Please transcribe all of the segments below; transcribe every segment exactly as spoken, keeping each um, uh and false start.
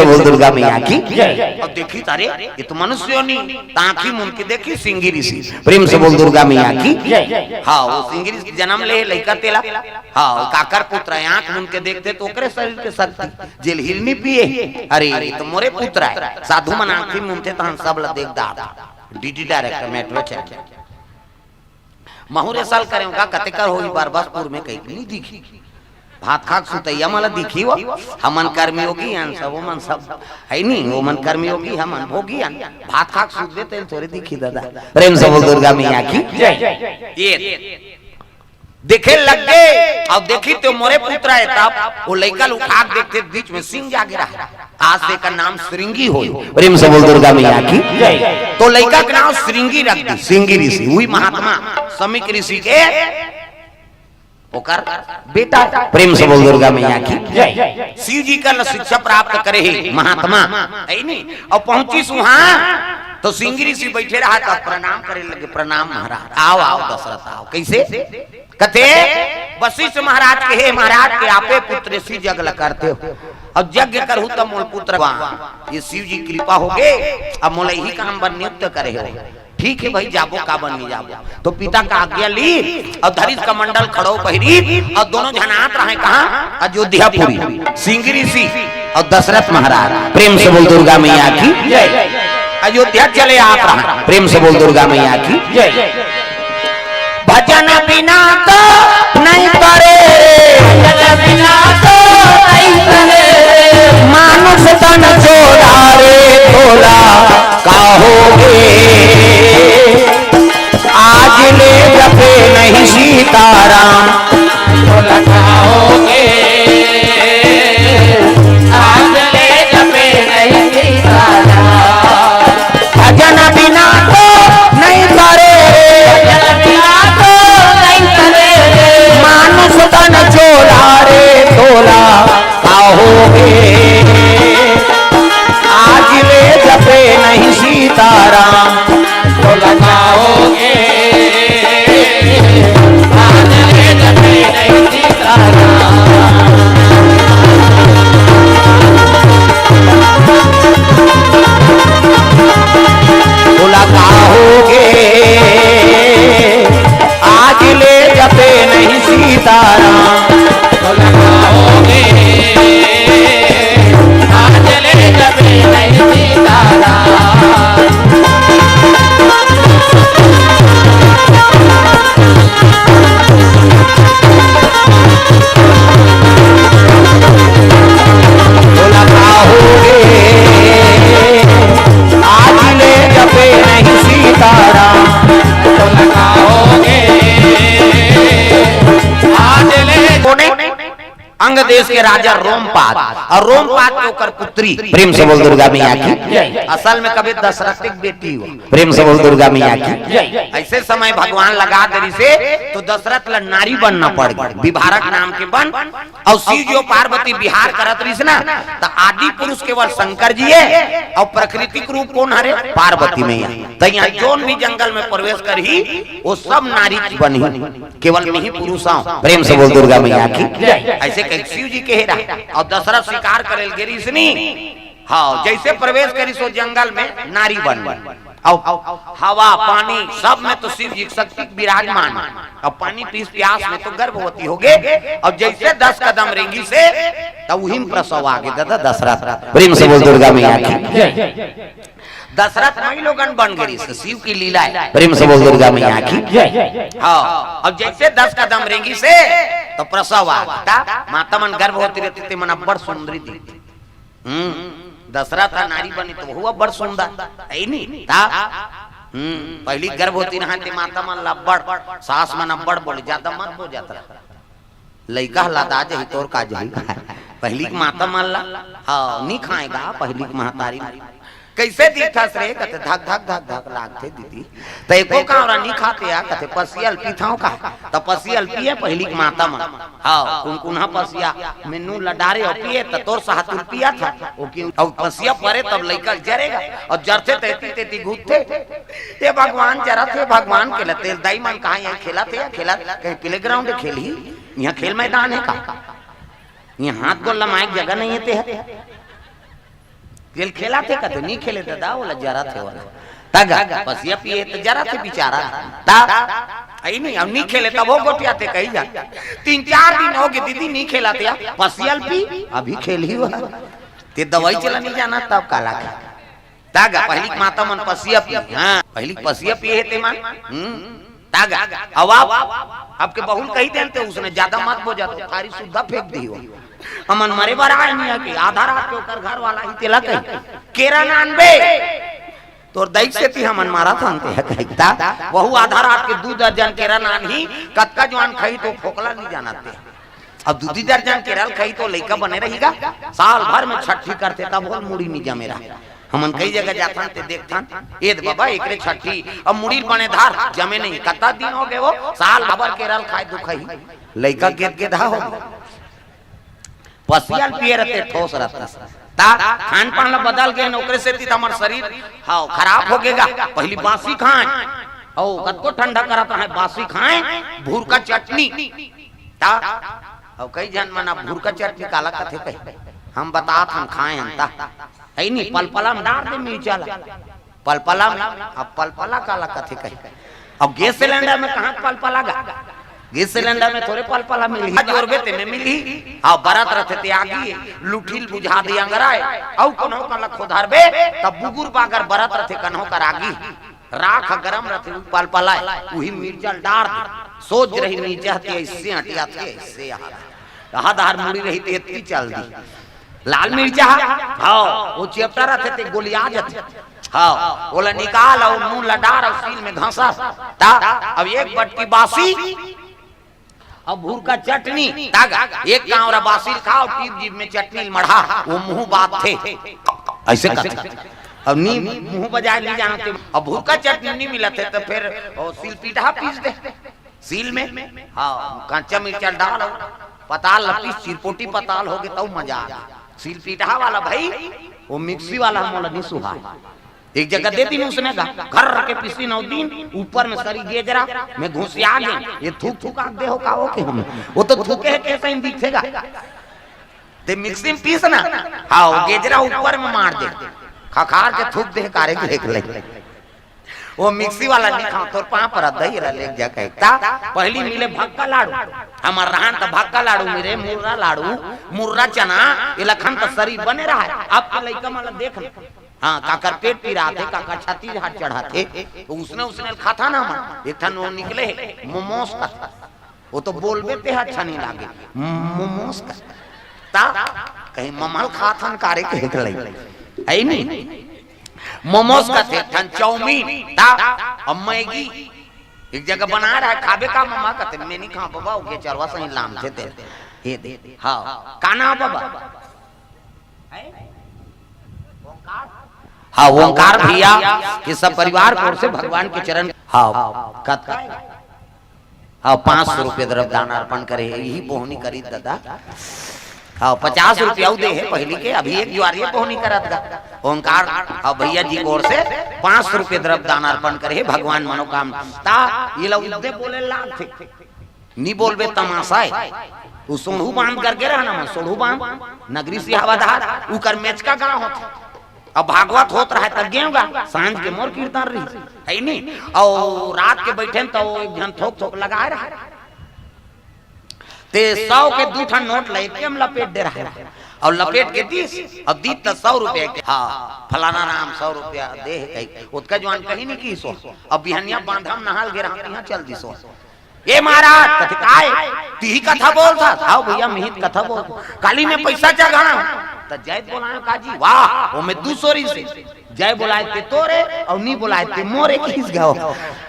बोल दुर्गा मैया की। अब देखी, अरे, ये तो मनुष्य योनि। त आँखी मूंद के देखी सिंगी ऋषि। प्रेम से बोल दुर्गा मैया की। हाँ, वो सिंगी ऋषि जनम ले लइका तेला। हाँ, काकर पुत्र हे, आँख मूंद के देखथे त ओकरे शरीर के शक्ति। जेल हिरनी पिए, अरे, ये तो मोरे पुत्र हे। साधु मन आँखी मूंदथे त हम सब ला देख डारथे। डीडी डायरेक्टर मेट्रो चल। महूँ rehearsal करेंव का, कते कर होही बरबसपुर में कहीं नहीं दिखी। भात खाक सुतइया मन ला दिखी वो, हमन कर्मयोगी हन सब, ओमन सब हे नहीं, ओमन कर्मयोगी, हमन भोगी हन। भात खाक सुतबे तेल थोरे दिखी दादा। प्रेम से बोल दुर्गा मैया की। ये देखे लग गे, अब देखी तो मोरे पुत्र हे, तब वो लइका ल उठा के देखथे, बीच में सिंग जागे रहा। आज से एकर नाम श्रृंगी होय। प्रेम से बोल दुर्गा मैया की। तो लइका के नाम श्रृंगी रख दी, सिंगी ऋषि, वही महात्मा समीक ऋषि के ओकर बेटा। प्रेम से बोल दुर्गा मैया की। शिव जी कर शिक्षा प्राप्त करे हे महात्मा, हे नहीं? अउ पहुंचिस उहाँ तो सिंगी ऋषि बइठे रहा, त प्रणाम करे लगे, "प्रणाम महाराज, आव, आव दशरथ, आव।" कइसे? कथे, "वशिष्ठ महाराज के, हे महाराज के आपे पुत्र सी जग ल करथे हो, अउ यज्ञ करहू त मोल पुत्र हुआ। ये शिव जी कृपा होगे, अब मोला इही काम बर नियुक्त करे हो।" ठीक हे भाई, जाबो, काबर नहीं जाबो। तो पिता का आज्ञा ली अउ धरिस कमंडल खड़ो पहिरी अउ दोनों झन आत रहे कहाँ? अयोध्यापुरी। सिंगी ऋषि अउ दशरथ महाराज। प्रेम से बोल दुर्गा मैया की। अयोध्या चले आत रहे। प्रेम से बोल दुर्गा मैया की। भजन बिना तो नहीं करे, भजन बिना तो नहीं करे। मानुष तन छोड़ा रे भोला, का होगे? आज ले जपे नहीं सीताराम। भोला का होगे? आज ले जपे नहीं सीताराम। भजन बिना तो नहीं करे रे। भजन बिना तो नहीं करे रे। मानुष तन छोड़ा रे भोला, का होगे? आज ले जपे नहीं सीताराम। तो लगाओगे, आज ले जपे नहीं सीताराम। तो लगाओगे, आज ले जपे नहीं सीताराम। तो लगाओगे, आज ले जपे नहीं सीताराम। भोला का होगे, आज ले जपे नहीं सीताराम। भोला का होगे, आज ले कोने? अंग देश के राजा रोमपाद, अउ रोमपाद के ओकर पुत्री। प्रेम से बोल दुर्गा मैया की। असल में कबे दशरथ के बेटी हो। प्रेम से बोल दुर्गा मैया की। अइसे समय भगवान लगा दे रिसे, तो दशरथ ला नारी बनना पड़ गे, विभारक नाम के बन। अउ शिव जी अउ पार्वती विहार करत रिस ना, त आदि पुरुष केवल शंकर जी हे, अउ प्राकृतिक रूप कोन हरे? पार्वती मैया। त इहाँ जोन भी जंगल में प्रवेश करही, वो सब नारी बनही। केवल मिही पुरुष आंव। प्रेम से बोल दुर्गा मैया की। अइसे कहिके शिव जी कहे रहा। अउ दशरथ शिकार करे ल गे रिस नी। हाँ, जइसे प्रवेश करिस ओ जंगल में नारी बन गे। अउ हवा, पानी सब में तो शिव जी के शक्ति विराजमान हे। अउ पानी पीस प्यास में तो गर्भवती होगे। अउ जइसे दस कदम रेंगिस हे, त उही में प्रसव आगे दादा दशरथ। प्रेम से बोल दुर्गा मैया की। दशरथ माई लोगन बन गे रिस, शिव की लीला हे। प्रेम से बोल दुर्गा मैया की। हाँ, अउ जइसे दस कदम रेंगिस हे, त प्रसव आ गे। त माता मन गर्भवती रहिथे, ते मन अब्बड़ सुंदरी दिखथे। हम्म, दशरथ ह नारी बनिस त वहू अब्बड़ सुंदर, हे नी? त, हम्म, पहिली गर्भवती रहिथे माता मन ला अब्बड़, सास मन अब्बड़ बोले, जादा मत बोल जात रहा। लइका ह लदा जाही, तोर का जाही? पहिली के माता मन ला, हाँ, नी खाय गा, पहिली के महतारी। कइसे दिखथस रे? कथे, "धक, धक, धक, धक लागथे दीदी।" त एको कांवरा नी खाथे या, कथे, "पसिया ल पीथंव का?" त पसिया ल पिये पहिली के माता मन। हाँ, कुनकुनहा पसिया में नून ल डारे अउ पिये, त तोर साहतुर पियत हे। ओ कि, अउ पसिया परे तब लइका जरेगा, अउ जरथे त एती तेती घूमथे। "हे भगवान, जरत हे भगवान," के ल तेल दाई मन कहाँ इहाँ खेलत हे या खेलत, कहीं playground खेलही? इहाँ खेल मैदान हे का? इहाँ हाथ गोड़ लमाए के जगह नहीं हे ते ह। जेल खेलाथे कथे, "नी खेले ददा, ओला जराथे वाला।" तगा, पसिया पिए त जराथे बिचारा। ता, अई नहीं, अब नी खेले तब वो गोटियाथे कही जा। तीन चार दिन हो गए दीदी नी खेलाथे या, पसिया ल पी, अभी खेलही हुआ। ते दवाई चला नी जाना तब काला खा। तगा, पहली के माता मन पसिया पिए, हाँ, पहली के पसिया पिए हे ते मन। हम्म। तगा, अब आप, आपके बहुल कही देन ते उसने ज्यादा मत बोजा तो थारी सुद्धा फेंक दी हो। हमन मरे बर आए नहीं है कि आधा रात के ओकर घर वाला ही तेला कही, "केरा नानबे।" तोर दई सेती हमन मारा थान ते है कही ता, वहू आधा रात के दू दर्जन केरा नानही, कतका जुआन खाही तो फोकला नहीं जानत ते। अब दू दू दर्जन केरा ल खाही तो लइका बने रहीगा, साल भर में छठी करथे तब होल मुड़ी नहीं जमे रहा। हमन कई जगह जाथन ते देखथन, "ए दे बाबा, एकरे छठी, अब मुड़ी ल बने धार, जमे नहीं, कतका दिन हो गए वो, साल भर केरा ल खाए दुखही।" लइका गेद गेदहा हो गए। पसिया ल पिए रहते ठोस रहता। ता खान पान ला बदल गए न, ओकरे सेती त हमर शरीर, हाँ, खराब हो गेगा। पहली बासी खाए, ओ, कतको ठंडा करत है, बासी खाए, भूर का चटनी। ता, अब कई झन मन अब भूर का चटनी काला कथे कही, हम बतात हन खाए हन ता। है नी, पलपला में डार दे मिर्चा ला। पलपला में, अब पलपला काला कथे कही। अब गैस सिलेंडर में कहाँ पलपला गा? गैस सिलेंडर में थोरे पलपला मिलही, जोरबे ते में मिलही। हाँ, बरत रथे ते आगी, लुठी ल बुझा दे अंगराए, अउ कोनो काला खोधरबे, तब बुगुर बागर बरत रथे कन्हो कर आगी। राख गरम रथे, उ पलपलाए, उही मिर्चा ल डार दे। सोच रही मिर्चा ते ऐसे हटिया थे, ऐसे हाथ। हाथ हार मुड़ी रही ते एत्ती चल दी। लाल मिर्चा, हाँ, वो चेपटा रथे ते गोलिया जाथे। हाँ, ओला निकाल अउ नून ला डार अउ सील में घसा। ता, अब एक बटकी बासी, अब भूर का चटनी, तागा, एक कांवरा बासी खाओ, टीप जीभ में चटनी मढ़ा, वो मुंह बात थे। ऐसे करथे। अब नी मुंह बजाए नहीं जानते, अब भूर का चटनी नहीं मिलत है तो फिर वो सील पीटा पीस दे। सील में, हाँ, कच्चा मिर्चा डाल, पताल ला पीस, चिरपोटी पताल हो गए, तब मजा आ। सील पीटा वाला भाई, वो मिक्सी वाला मोला नहीं सुहा। एक जगह दे दिन उसने गा, घर के पीसी नौ दिन, ऊपर में सरी गेजरा, में घुसिया गए। ये थूक थूक आग दे हो का हो के हम? वो तो थूके है, कैसे ही दिखेगा? ते मिक्सी में पीस ना, हाँ, वो गेजरा ऊपर में मार दे, खखार के थूक दे, कारे के देख ले। वो मिक्सी वाला नहीं खाओ, तोर पाँव पर दही रह ले जा कहे। ता पहली मिले भक्का लाड़ू, हमार रहन त भक्का लाड़ू मिले, मुर्रा लाड़ू, मुर्रा चना, ये लखन त शरीर बने रहा है। अब के लइका मन ला देख ना, हाँ, काकर पेट पिरात हे, काकर छाती हाथ चढ़ात हे, तो उसने, उसने खाता ना मन। एक ठन वो निकले हे, मोमोस कथे। वो तो बोलबे ते अच्छा नहीं लागे, मोमोस कथे। ता कहीं ममल खाथन कारे के हेकलई, है नहीं? मोमोस कथे, एक ठन चाउमीन, ता अब मैगी। एक जगह बना रहा है, खाबे का ममा? कथे, "मैं नहीं खाऊं बाबा, वो गेचरवा सही लाम थे तेरे।" ये दे, हाँ, का नाम बाबा? हाँ, ओंकार भैया के सब परिवार की ओर से भगवान के चरण, हाँ, कत-, हाँ, पाँच सौ रुपये द्रव्य दान अर्पण करे हे, यही बोहनी करी दादा। हाँ, पचास रुपया दे हे पहली के, अभी एक जुआर ये बोहनी करत गा। ओंकार, हाँ, भैया जी की ओर से पाँच सौ रुपये द्रव्य दान अर्पण करे हे, भगवान मनोकामना। ता, ये ला उद्दे बोले लाग थे। नी बोलबे तमाशा हे। उ सोढ़ू बांध करके रहना मन, सोढ़ू बांध, नगरी सिहावाधार, उकर मेचका गांव होथे। अब भागवत होत रहे तब गेंव गा, सांझ के मोर कीर्तन रही, है नी? और रात के बैठे तो एक झन थोक थोक लगाए रहे। ते सौ के दू ठन नोट ले के हम लपेट दे रहे। और लपेट के दीस, अब दीत त सौ रुपये के, हाँ, फलाना नाम सौ रुपया दे हे कही, ओतका जुआन कहीं नहीं की सो। अब बिहनिया बांधा म नहाल गे रहा, यहाँ चल दी सो। "ए महाराज," कथे, "काय?" "तिही कथा बोल था।" "हाव भैया, मिहित कथा बोल।" "काली में पैसा जगह त जय बोलायो काजी।" "वाह, वो में दू सौ रिसे।" "जय बोलाए ते तोरे, और नी बोलाए ते मोरे," किस गाओ।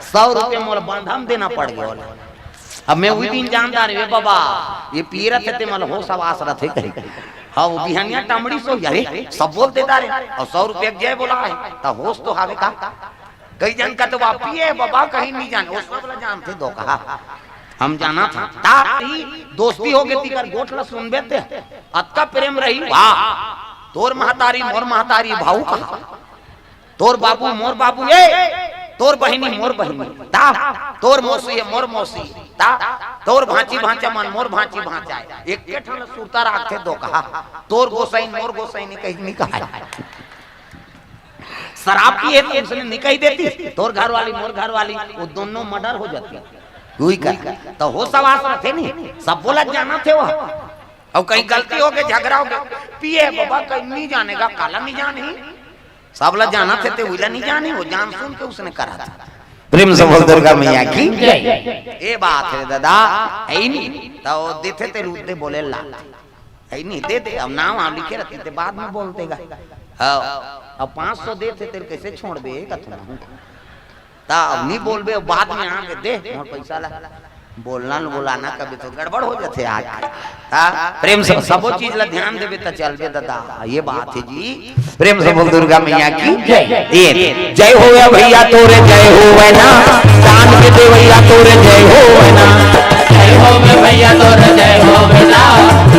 सौ रुपये मोला बांधा म देना पड़ गया। अब मैं उही दिन जानता रे, "ए बाबा, ये पीरत हे ते मोला होश हवास रथे कही।" हाँ, वो बिहनिया टमड़ी सो, "अरे, सब बोल देता रे, और सौ रुपये जय बोला है, त होश तो हावे का?" कई जन का तो बापी है बाबा, कहीं नहीं जाने, वो सब ला जानते दो कहा। हम जाना था। ता ही दोस्ती हो गई, तीकर गोठ ला सुनबे ते। अतका प्रेम रही, वाह। तोर महतारी, मोर महतारी, भाऊ कहा। तोर बाबू, मोर बाबू, ए, तोर बहिनी, मोर बहिनी। ता, तोर मौसी है, मोर मौसी। ता, तोर भांची भांचा मन, मोर भांची भांचा है। एक के ठन सुरता राखते दो कहा। तोर गोसाई, मोर गोसाई नहीं कहीं नहीं कहा। शराब पिए त उसने नहीं कही देती, "तोर घर वाली, मोर घर वाली", वो दोनों मर्डर हो जाती। वही कर, तो होस हवास रथे नहीं, सब बोला जाना थे वह। अउ कहीं गलती हो गई, झगड़ा हो गया, पिए बाबा, कहीं नहीं जानेगा, काला नहीं जाने, सब ला जाना थे, ते उला नहीं जाने, वो जान सुन के उसने करा था। प्रेम से बोल दुर्गा मैया की जय। ये बात है दादा, है ही नहीं, तो देते ते रूप दे बोले ला, है ही नहीं, दे दे, अब नाम वहाँ लिखे रहती ते बाद में बोलते गा। हाँ, अब पाँच सौ देते तेरे कैसे छोड़ दे, कथुना। ता अब नहीं बोलबे, बाद में आके दे मोर पैसा ला। बोलना न बोलाना कभी तो गड़बड़ हो जाते आज। ता प्रेम से सबो चीज ला ध्यान देबे त चलबे दादा, ये बात है जी। प्रेम से बोल दुर्गा मैया की जय। ये जय होवे भैया तोरे जय होवे ना, दान के देवैया तोरे जय होवे ना। जय होवे भैया तोरे जय होवे ना,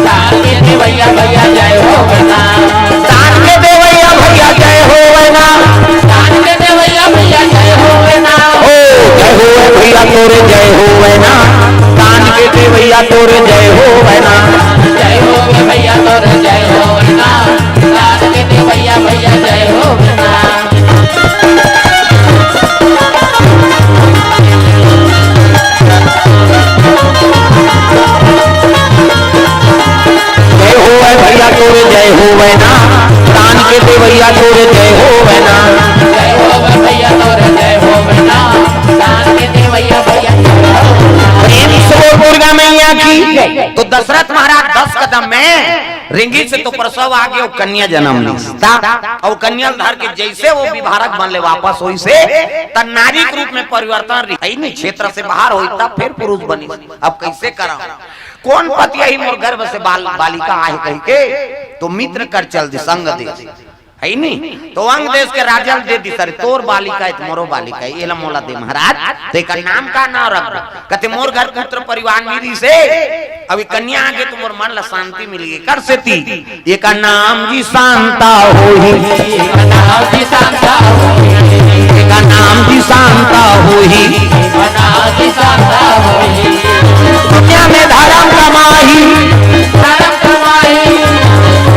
दान के देवैया भैया जय होवे ना। दान के देवैया भैया जय होवे ना। दान के देवैया भैया जय होवे ना। ओ जय होवे भैया तोरे जय होवे ना। दान के देवैया तोरे जय होवे ना। जय होवे भैया तोरे जय होवे ना। दान के देवैया भैया जय होवे ना। जय होवे भैया तोरे जय होवे ना, दान के देवैया तोरे जय होवे ना। जय होवे भैया तोरे जय होवे ना, दान के देवैया भैया जय होवे ना। प्रेम से बोल दुर्गा मैया की। तो दशरथ महाराज दस कदम में रेंगी से तो प्रसव आ गया, कन्या जन्म ली। ता, और कन्या धर के जैसे वो विभारक बन ले वापस, वैसे त नारी के रूप में परिवर्तन रही, है नहीं, क्षेत्र से बाहर होई, तब फिर पुरुष बनी। अब कैसे करा? कौन पति यही मोर गर्भ से बाल-, बालिका आहे कही के, तो मित्र कर चल दे, संग दे, है नहीं? तो अंग देश के राजा ल दे दी, सर, तोर बालिका है, तो मोरो बालिका है, ये ला मोला दे महाराज, तो एकर नाम का नाम रख दे? कहते, "मोर घर पुत्र परिवार नहीं रही से, अभी कन्या आगे तो मोर मन ला शांति मिल गई।" कर सेती एका नाम जी शांता होही। एका नाम जी शांता होही। एका नाम जी शांता होही। एका नाम जी शांता होही। दुनिया में धर्म कमाही। धर्म कमाही।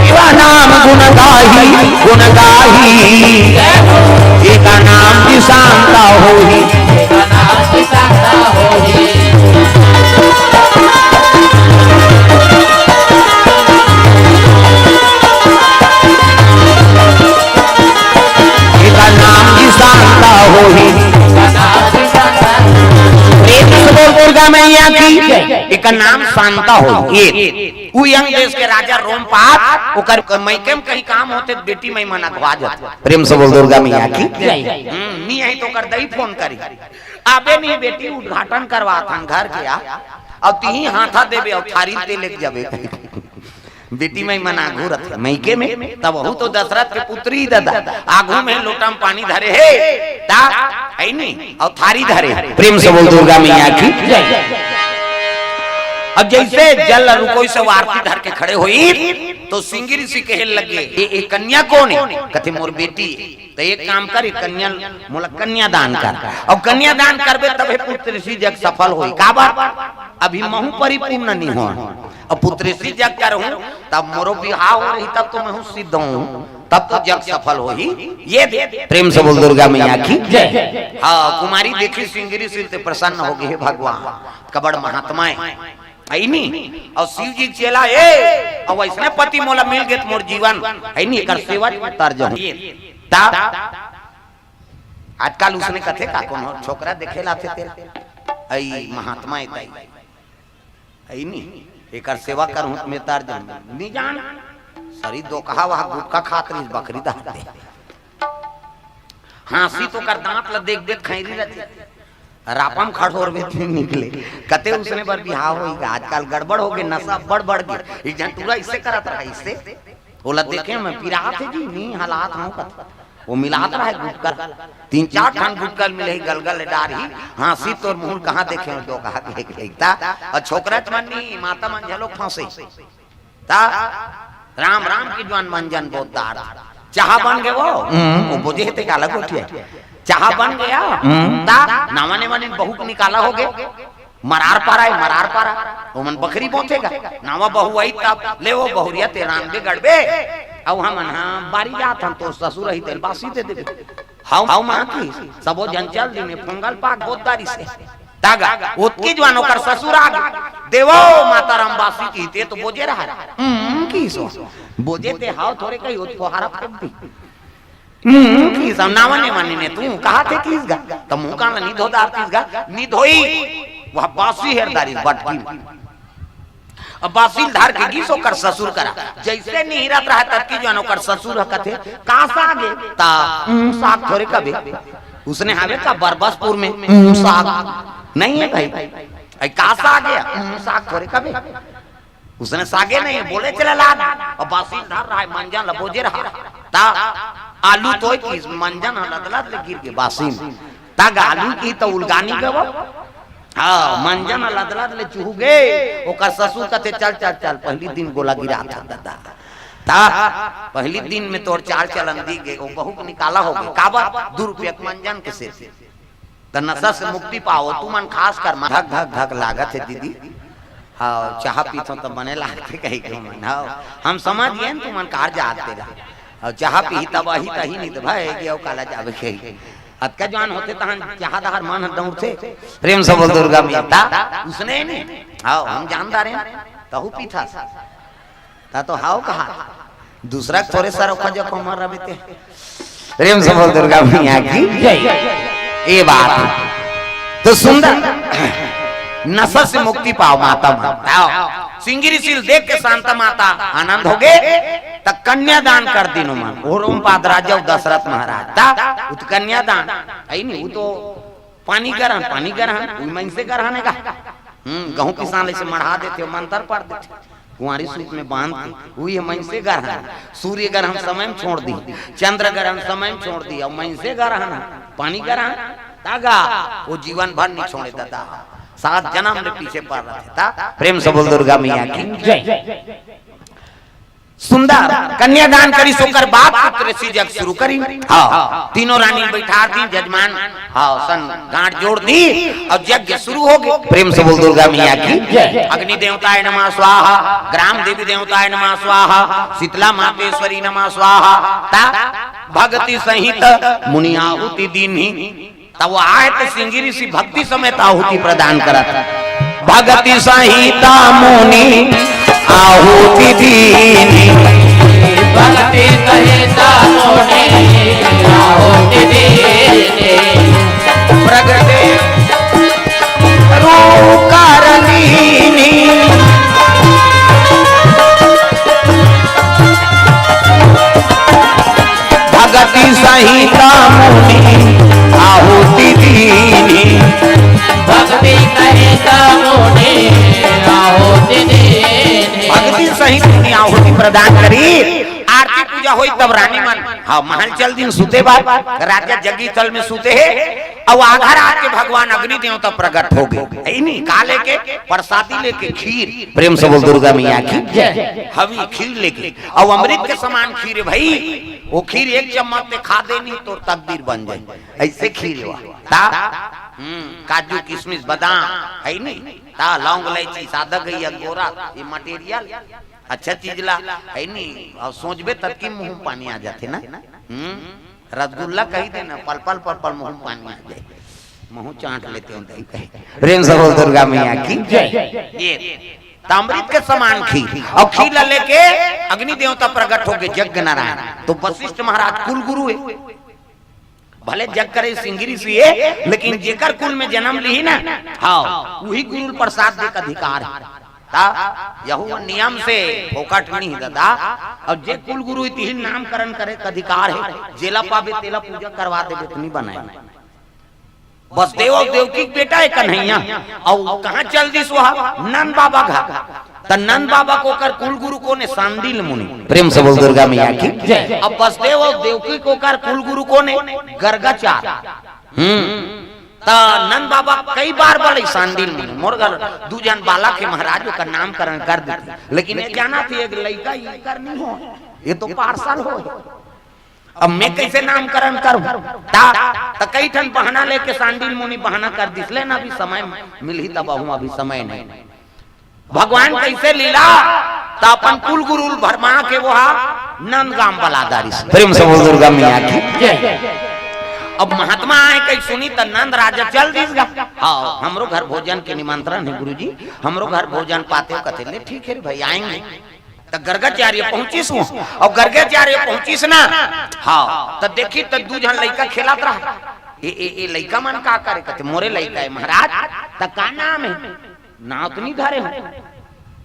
एका नाम गुण गाही, गुण गाही। एका नाम जी शांता होही। एका नाम जी शांता होही। एका नाम जी शांता होही। प्रेम से बोल दुर्गा मैया की। एका नाम शांता होही। ये, उ यंग देश के राजा रोमपाद, ओकर मइके में कहीं काम होते, बेटी मई मन अघवा जात। प्रेम से बोल दुर्गा मैया की। हम्म, नहीं आई तो ओकर दई फोन करी। अबे नहीं बेटी, उद्घाटन करवात हन घर के, आ। अब तिही हाथा देबे, अब थारी ते लेके जाबे। बेटी मई मन आघू रथे, मइके में, तब वहू तो दशरथ के पुत्री दादा, आघू में लोटा में पानी धरे हे, ता, है नी, और थारी धरे। प्रेम से बोल दुर्गा मैया की जय। अब जैसे जल रुकोई से आरती धर के खड़े होई, तो सिंगी ऋषि कहे लगे, "ये, ये कन्या कौन है?" कथे, "मोर बेटी है।" तो एक काम कर, ये कन्या, मोला कन्यादान कर। अब कन्यादान करबे तबे पुत्र ऋषि जग सफल होई। काबर? अभी महू परिपूर्ण नहीं हो। अब पुत्र ऋषि जग करहूं, तब मोरो बिहाव हो रही, तब तो महू सिद्ध हूं, तब तो जग सफल होही। ये दे। प्रेम से बोल दुर्गा मैया की जय। हाँ, कुमारी देखी सिंगी ऋषि ते प्रसन्न हो गई, "हे भगवान, कबड़ महात्मा है।" है नी? और शिव जी के चेला, ए, और वैसने पति मोला मिल गए तो मोर जीवन, है नी, एकर सेवा तर जाऊं। ता, आजकल उसने कथे का, कोनो छोकरा देखे लाथे तेल, आई महात्मा है ताई, है नी, एकर सेवा करहूं तो मैं तर जाऊं। नी जान, सरी दोकहा वहा गुटखा खात रही, बकरी दाते। हाँसी तो कर दांत ल देख देख खैरी रहती। रापम खड़ोर में थे निकले। कते उसने बर बिहाव होई गा। आजकल गड़बड़ हो गए, नशा बड़ बढ़ गई। एक जन टूरा इससे करत रहा, इससे। ओला देखे मैं पिरात है जी, नी हालात हूँ कत। वो मिलात रहा है गुटका। तीन चार ठन गुटका मिले ही गलगल डार ही। हाँसी तोर मुंह कहाँ देखे हो, दो कहा के एक एकता। और छोकरा मन नी, माता मन झलो फंसे। ता राम राम की ज्वान मंजन बोतदार। चाहा बन गए वो, हम्म। वो बोझे ते काला गोठिया। चाहा बन गया, हम्म। ता नावा ने वाली बहू को निकाला हो गए। मरार पारा है, मरार पारा। वो मन बकरी बोथेगा। नावा बहू आई तब ले वो बहुरिया तेरानबे गड़बे। अउ हमन हा बारी जात हन, तोर ससुर आही तेला बासी दे देबे। हव, हव माँ की, सबो झन चल दिस, फोंगल पाक बोत डारिस हे। त गा, ओतकी जुवार ओकर ससुर आ गे। देवो माता राम बासी किहिस ते तो बोजे रहय। हम्म, किहिस ओ। बोजे ते हव थोरे कहिस, ओत फोहारा फेंक दिस। हम्म, किहिस ओ, नावा ने माने ने तू, कहाथे किहिस गा। त मुँह कान ल नी धो डारतिस गा, नी धोइस। ओ बासी हर डारिस बटकी म। अब बासी ल धर के गिस ओकर ससुर करा। जइसे निहिरत रहय, ततकी जुवार ओकर ससुर ह कथे, "का साग ए?" त, "उम, साग थोरे कबे।" उसने हवे का बरबसपुर में, "उम, साग नइ हे भई।" "अई का साग ए?" "उम, साग थोरे कबे।" उसने सागे नइ हे, बोले चले लाद। अब बासी ल धर रहय, मंजन ल बोजे रहय। त आलू तोय किहिस, मंजन ह लदलद ले गिर गे बासी म। त गा आलू किहिस त उलगानी गवा। हव, मंजन ह लदलद ले चुहू गे। ओकर ससुर कथे, "चल, चल, चल, पहिली दिन गोला गिराथन ददा।" त पहिली दिन में तोर चाल चलन दिख गे, ओ बहू के निकाला हो गे। काबर? दू रुपया के मंजन के सेती। त नशा से मुक्ति पाओ, तुमन खास कर मा-, धक, धक, धक लागत हे दीदी। हव, चाहा पीथों त बने लागथे कहिके मन। हव, हम समझ गेन तुमन कार जात तेला। अउ चाहा पीही तब आही तही, नी त भई गे अउ काला जाबे कही। अतका जुवार होथे तहन चाहा डहर मन ह दउड़थे। प्रेम से बोल दुर्गा मैया। त उसने नी। हव, हम जान डारेन। तहू पीथस। त तो हव कहा। दूसरा के थोरे सरोखा जो कमर रबे ते। प्रेम से बोल दुर्गा मैया की। जय। ए बात तो सुंदर। नशा से मुक्ति पाओ माता मन। आओ। सिंगी ऋषि ल देख के शांता माता आनंद हो गे। त कन्यादान कर दिन ओमन। ओरोम पाद राजा अउ दशरथ महाराज। त उत कन्यादान। अई नी, उ तो पानी गरहन, पानी गरहन, उही मइनसे गरहन हे गा। हम्म, गहूं किसान ल अइसे मढ़ा देथे, मंतर पढ़ देथे। कुंवारी सूत में बांध के, उही मइनसे गरहन। सूर्य गरहन समय में छोड़ दिही, चंद्र गरहन समय में छोड़ दिही, अउ मइनसे गरहन, पानी गरहन, त गा, ओ जीवन भर नी छोड़े ददा। सात जनम ले पीछे पड़ रथे। त प्रेम से बोल दुर्गा मैया की। जय। सुंदर कन्यादान करिस, ओकर बाद पुत्र से जग शुरू करिन। हव, तीनों रानी ल बइठार दिन, जजमान, हव, सन गांठ जोड़ दिस अउ यज्ञ शुरू हो गे। प्रेम से बोल दुर्गा मैया की। जय। अग्नि देवताय नमः स्वाहा, ग्राम देवी देवताय नमः स्वाहा, शीतला मातेश्वरी नमः स्वाहा। त भगति सहित मुनि आहुति दीन्ही। त ओ आय त सिंगी ऋषि भक्ति समेत आहुति प्रदान करत। भगति सहित मुनि आहुति दीन्ही। भगति सहित मुनि आहुति दीन्ही। प्रगटे रूप कर लीन्ही। भगति सहित मुनि आहुति दीन्ही। भगति सहित मुनि आहुति दीन्ही। भगति सहित मुनि आहुति प्रदान करिस। आरती पूजा होइस तब रानी मन, हव, महल चल दिस सुते बर। राजा जगी स्थल में सुते हे, अउ आधा रात के भगवान अग्नि देवता प्रगट हो गे। अई नी, का लेके? प्रसादी लेके, खीर। प्रेम से बोल दुर्गा मैया की। जय। हवी खीर लेके, अउ अमृत के समान खीर हे भई। ओ खीर एक चम्मच ते खा दे नी, तोर तकदीर बन जाय। अइसे खीर हे ओ। त, हम्म, काजू, किशमिश, बादाम, अई नी? त लौंग, इलायची, सादा गइया, गोरा, ये material, अच्छा चीज ला, अई नी? अउ सोचबे ततकी मुंह में पानी आ जाथे ना। हम्म, रसगुल्ला कहि दे ना, पल पल, पल पल मुंह में पानी आ जाय। मुंह चाट लेते हो दही कहे। प्रेम से बोल दुर्गा मैया की। जय। ये त अमृत के समान खीर, अउ खीर ला लेके अग्नि देवता प्रगट हो गे, यज्ञ नारायण। त वशिष्ठ महाराज कुल गुरु हे, भले जग करे सिंगी ऋषि हे, लेकिन जेकर कुल में जनम लिही ना, हव, उही गुरु ल प्रसाद दे के अधिकार हे। त यहू नियम से फोकट नी हे ददा। अउ जे कुल गुरु हे तिही ल नामकरण करे के अधिकार हे, जेला पाबे तेला पूजा करवा देबे, त नी बनाय। बसदेव अउ देवकी के बेटा हे कन्हैया, अउ कहाँ चल दिस ओ ह? नंद बाबा घर। त नंद बाबा के ओकर कुल गुरु कोन हे? सांडिल मुनि। प्रेम से बोल दुर्गा मैया की। जय। अब बसदेव अउ देवकी के ओकर कुल गुरु कोन हे? गर्गाचार। हम्म। त नंद बाबा कई बार बोले, "सांडिल मुनि, मोर घर दू झन बालक हे महाराज, ओकर नामकरण कर देते।" लेकिन ये जानथे, एक लइका एकर नी हो, ये तो parcel हो। अब मैं कइसे नामकरण करूं? त, त कई ठन बहाना लेके सांडिल मुनि बहाना कर दिस, "ले ना, अभी समय मिलही तब आहूं, अभी समय नहीं।" भगवान कइसे लीला, त अपन कुल गुरु ल भरमा के ओ ह नंदगांव बला दारिस। प्रेम से बोल दुर्गा मैया की। जय। अब महात्मा आए कही सुनी त नंद राजा चल दिस गा। हाँ, हमरो घर भोजन के निमंत्रण है गुरुजी, हमरो घर भोजन पाते हो। कथे ले ठीक है रे भाई, आएंगे। त गर्गाचार्य पहुंचिस हूँ, अउ गर्गाचार्य पहुंचिस ना, हाँ, त देखी त दू झन लइका खेलत रहा। ए, ए, ए लइका मन का करे? कथे मोरे लइका है महाराज। त का नाम है? नाव तो नहीं धरे हो।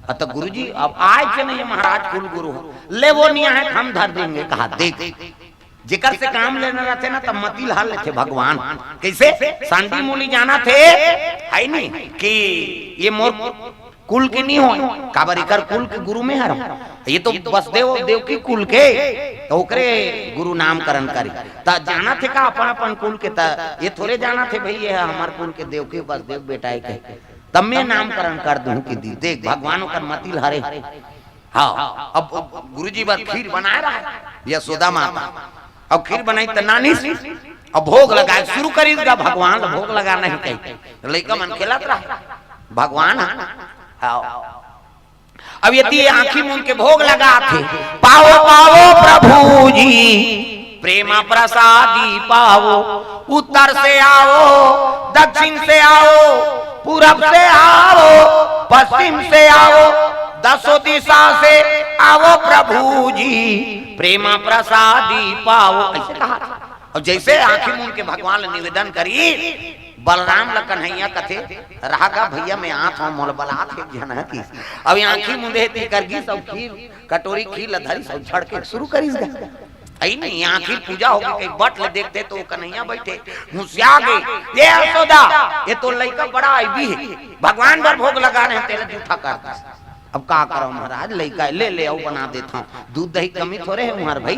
अ त गुरुजी अब आए के नहीं है महाराज, कुल गुरु हो। ले वो नहीं आए, हम धर देंगे। कहा देख, जेकर से काम लेना रहथे ना, तब मती ल हर लेथे भगवान। कैसे? सांडी मुनि जानथे, है नी, कि ये मोर कुल के नहीं हो, काबर एकर कुल के गुरु में हर। ये तो वसुदेव देवकी कुल के, तो ओकरे गुरु नामकरण करे। त जानथे का अपन अपन कुल के? त ये थोरे जानथे भाई, ये हमार कुल के देवकी वसुदेव बेटा है के। तब मैं नामकरण कर दूं कि दी। देख, भगवान ओकर मती ल हरे। हाँ, अब गुरुजी बर खीर बनाए रहा यशोदा माता। अब खीर बनाई त नानिस, अब भोग लगाए शुरू करिस गा। भगवान ल भोग लगा नहीं कही, लइका मन खेलत रहा। भगवान, हाँ, अब यदि आंखी मूंद के भोग लगाथे, पावो पावो प्रभु जी, प्रेम प्रसादी पावो, उत्तर से आओ, दक्षिण से आओ, पूरब से आओ, पश्चिम से आओ, दसों दिशा से आओ प्रभु जी, प्रेम प्रसादी पावो। ऐसे कहा था। अउ जइसे आंखी मूंद के भगवान ल निवेदन करी, बलराम ल कन्हैया कथे, "रहा गा भइया, मैं आत हंव, मोला बलात हे एक झन ह," किहिस। अब आंखी मूंदे हे तेकर गिस अउ खीर, कटोरी खीर ल धरिस अउ झड़के शुरू करिस गा। अई नहीं, आंखी पूजा होगे, कहीं बट ले देखथे त कन्हैया बइठे, घुसिया गे, "ये यशोदा, ये तो लइका बड़ा अइबी हे, भगवान बर भोग लगा रहे हैं, तेला जूठा कर दिस।" अब का करव महाराज, लइका ले ले अउ बना देथंव, दूध दही कमी थोरे हे उहार भाई।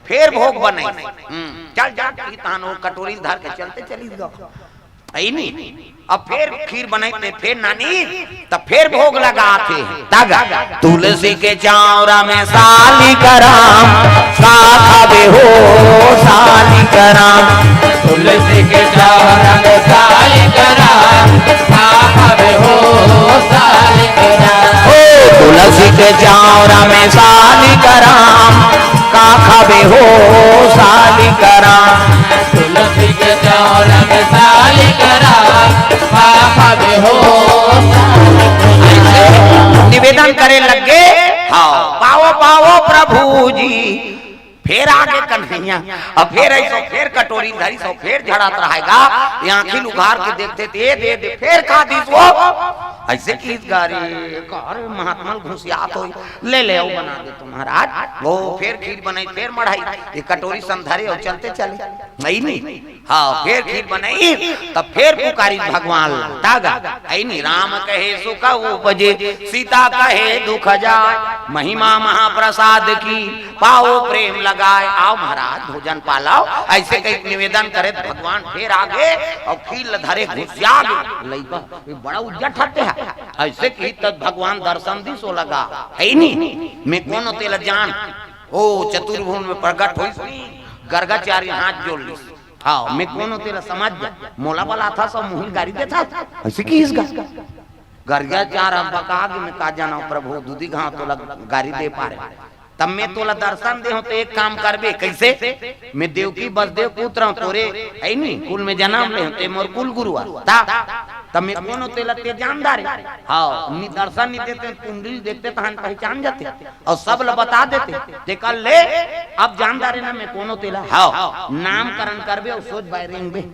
फेर भोग बनई, हम्म, चल जा कही तहन ओ कटोरी धर के चलते चलिस गा। अई नी, अब फेर खीर बनई ते फेर नानी, तब फेर भोग लगाथे। तग तुलसी के चावरा में साली कराम, का खाबे हो साली कराम। तुलसी के चावरा में साली कराम, का खाबे हो साली कराम। ओ तुलसी के चावरा में साली कराम, का खाबे हो साली कराम। तुलसी के चावरा में साली कराम, का खाबे हो साली कराम। निवेदन करे लग गे, हाँ, पावो पावो प्रभु जी। फेर आगे कन्हैया, अब फेर अइसो, फेर कटोरी धरिस अउ फेर झड़त रहय गा। ये आंखी ल उघार के देखथे ते, "ए दे दे," फेर खा दिस वो। अइसे किहिस गा रे, का रे महात्मा ल घुसियात होही, "ले ले अउ बना देथंव महाराज।" वो फेर खीर बनई, फेर मढ़ई, ये कटोरी संग धरे अउ चलते चले। अई नी, हाँ, फेर खीर बनई, तब फेर पुकारिस भगवान ल। तग, अई नी, "राम कहे सुख उपजे, सीता कहे दुख जाय, महिमा महाप्रसाद की, पाओ प्रेम लगाय, आओ महाराज भोजन पालव।" अइसे कही निवेदन करे त भगवान फेर आगे अउ खीर ल धरे घुसिया गे। लइका, ये बड़ा उज्जट हत्या हे। अइसे कही तब भगवान दर्शन दिस ओ लगा, "अई नी, मैं कोन ओं तेला जान।" ओ चतुर्भुवन में प्रगट होइस, गर्गाचार्य हाथ जोड़ लिस। हाँ, मैं कोन ओं तेला समझ जा, मोला बलाथस अउ मुंह ल गारी देथस। अइसे किहिस गा। गर्गाचार्य ह बका गे, "मैं का जानंव प्रभु, दूधी घांव तोला गारी दे पारे। तब मैं तोला दर्शन दे हंव त एक काम करबे, कइसे? मैं देवकी बसदेव पुत्र हंव तोरे, अई नी, कुल में जनम ले हंव, ते मोर कुल गुरु अस। त, तब मैं कोन ओं तेला ते जान डारे।" हाँ, नी दर्शन नी देते, कुंडली देखते तहन पहचान जाते। अउ सब ल बता देते, तेकर ले अब जान डारे ना मैं कोन ओं तेला। हव, नामकरण करबे अउ सोझ बाय रेंगबे।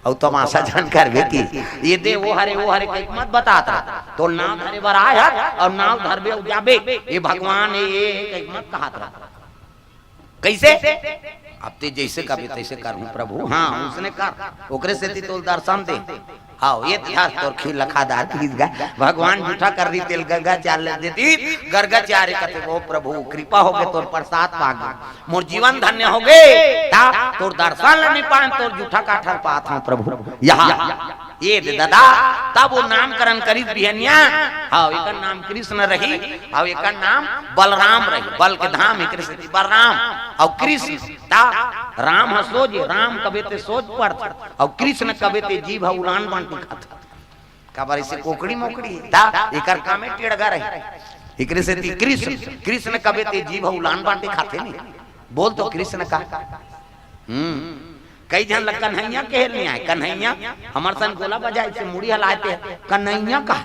अउ तमाशा झन करबे कि ये दे, वो हरे, वो हरे कहिके मत बतात रह। तोर नाम धरे बर आय हस अउ नाम धरबे अउ जाबे, "ये भगवान हे, ये हे," कहिके मत कहत रह। कइसे? अब ते जइसे कहबे तइसे करहूं प्रभु। हाँ, उसने कर, ओकरे सेती तोल दर्शन दे। हव, ये धर तोर खीर ल खा डार, किहिस गा। भगवान जूठा कर रही तेल गर्गाचार्य ल दे दिस, गर्गाचार्य कथे, "ओ प्रभु, कृपा होगे, तोर प्रसाद पागे, मोर जीवन धन्य होगे, त तोर दर्शन ल नी पाएंव, तोर जूठा काठा ल पात हंव प्रभु।" यहाँ, ये दे ददा, तब वो नामकरण करिस बिहनिया। हव, एकर नाम कृष्ण रही, हव, एकर नाम बलराम रही, बल के धाम, एकरे सेती बलराम। अउ कृष्ण, त राम ह सोझ, राम कबे ते सोझ पड़थे, अउ कृष्ण कबे ते जीभ ह उलान बांटी खाथे। काबर अइसे कोकड़ी मोकड़ी, त एकर कामे टेड़गा रही। एकरे सेती कृष्ण, कृष्ण कबे ते जीव ह उलान बांटे खाथे नहीं। बोल तो कृष्ण का। हम्म। कई झन ल कन्हैया कहे नहीं आए, कन्हैया। हमर सन गोला बजाए से मुड़ी हलाए ते कन्हैया का।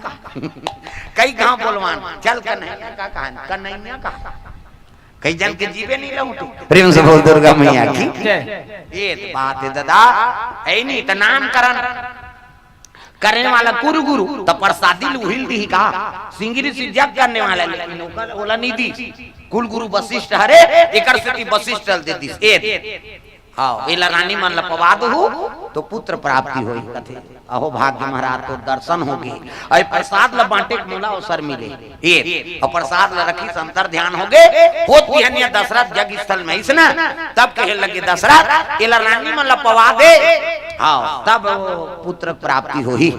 कई गांव बोलवान, चल कन्हैया का कहा, कन्हैया का। कई झन के जीवे नहीं लौटे। प्रेम से बोल दुर्गा मैया की। जय। ये तो बात है दादा, ऐ नहीं तो नामकरण करने वाला कुल गुरु तो प्रसादी ल उही ल दिही का? सिंगरी से जग करने वाला, लेकिन ओकर ओला नहीं दी। कुल गुरु वशिष्ठ हरे, एकर सेती वशिष्ठ ल दे दिस। ए, हाँ, एला रानी मन ल पवा दहू तो पुत्र प्राप्ति होही कथे। अहो भाग्य महाराज, तोर दर्शन होगे। अई प्रसाद ल बांटे के मोला अवसर मिले। ए, अउ प्रसाद ल रखिस, अंतर ध्यान होगे। होत बिहनिया दशरथ जग स्थल में अइसना, तब कहे लगे दशरथ, एला रानी मन ल पवा दे। हाँ, तब वो पुत्र प्राप्ति होही।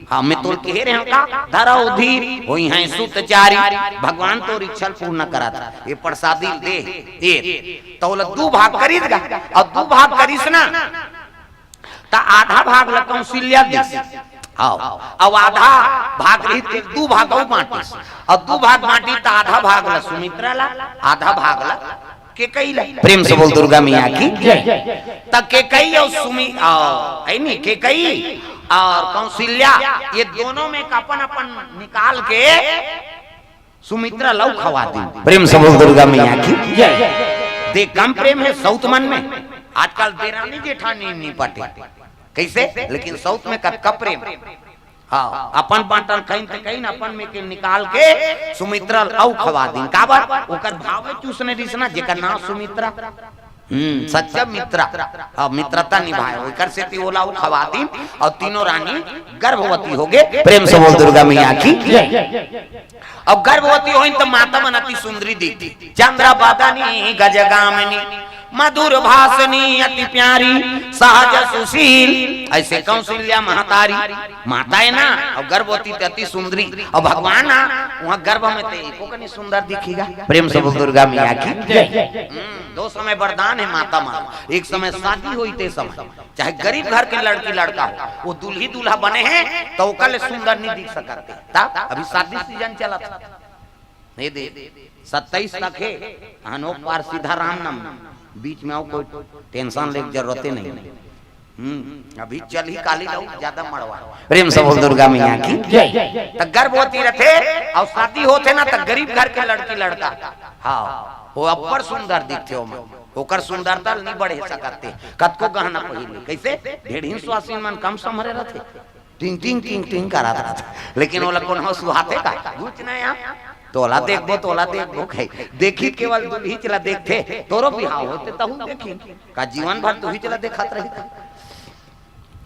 हाँ, मैं तोल कहे रहे हूँ का? धरौ धीर होइहैं सुत चारी, भगवान तोर इच्छा ल पूर्ण करत। ये प्रसादी दे, ए, त ओला दू भाग करिस गा, अउ दू भाग करिस ना, त आधा भाग ल कौशल्या दिस। हाँ, अउ आधा भाग रहिस ते दू भाग अउ बांटिस, अउ दू भाग बांटिस त आधा भाग ल सुमित्रा ला, आधा भाग ल केकई ला। प्रेम से बोल दुर्गा मैया की। जय। त केकई अउ सुमि-, अउ, है नी, केकई अउ कौशल्या, ये दोनों में का अपन अपन निकाल के सुमित्रा ल अउ खवा दी। प्रेम से बोल दुर्गा मैया की। जय। दे कम प्रेम है साउथ मन में। आजकल देरानी जेठानी नहीं पटे। कैसे? लेकिन साउथ में कतका प्रेम। हाँ, अपन बांटन कहीं ते कहीं अपन में के निकाल के सुमित्रा ल अउ खवा दी। काबर? ओकर भाव चूसने रिसना, जेकर नाम सुमित्रा। हम्म, सच्चा मित्रा। हाँ, मित्रता निभाए, ओकर सेती ओला अउ खवा दी, अउ तीनों रानी गर्भवती होगे। प्रेम से बोल दुर्गा मैया की। जय। अउ गर्भवती होइन त माता मन अति सुंदरी दिखती। चंद्र बदनी गजगामिनी, मधुर भाषणी अति प्यारी, सहज सुशील। ऐसे कौशल्या महतारी, माता है ना, अउ गर्भवती ते अति सुंदरी, अउ भगवान ना, वहाँ गर्भ में ते एको कनी सुंदर दिखेगा। प्रेम से बोल दुर्गा मैया की। जय। हम्म, दो समय वरदान है माता मन, एक समय शादी होई ते समय, चाहे गरीब घर के लड़की लड़का हो, वो दुल्ही दूल्हा बने हैं तो ओकर ले सुंदर नहीं दिख सकते। तब अभी शादी सीजन चलत है। ये दे, सत्ताईस तक है, अनोख पार सीधा रामनवमी, बीच में अउ कोई टेंशन लेके जरूरते नहीं। हम्म, अभी चल ही काली रहू, ज्यादा मड़वा। प्रेम से बोल दुर्गा मैया की। जय। त गर्भवती रथे अउ शादी होथे ना, त गरीब घर के लड़की लड़का, हाँ, वो अब्बड़ सुंदर दिखथे ओमा। ओकर सुंदरता ल नहीं बढ़े सकत ते। कतको गहना पहिर ले, कैसे? ढेढ़िन सुवासिन मन कम संभरे रथे। टिंग, टिंग, टिंग, टिंग करत रहत। लेकिन ओला कोनो सुहाथे का? कुछ नहीं आ। तोला देखबो, तोला देखबो, कहे। देखी केवल दुल्हीच ला देखथे, तोरो बिहाव होते तहू देखी। का जीवन भर दुल्हीच ला देखत रही?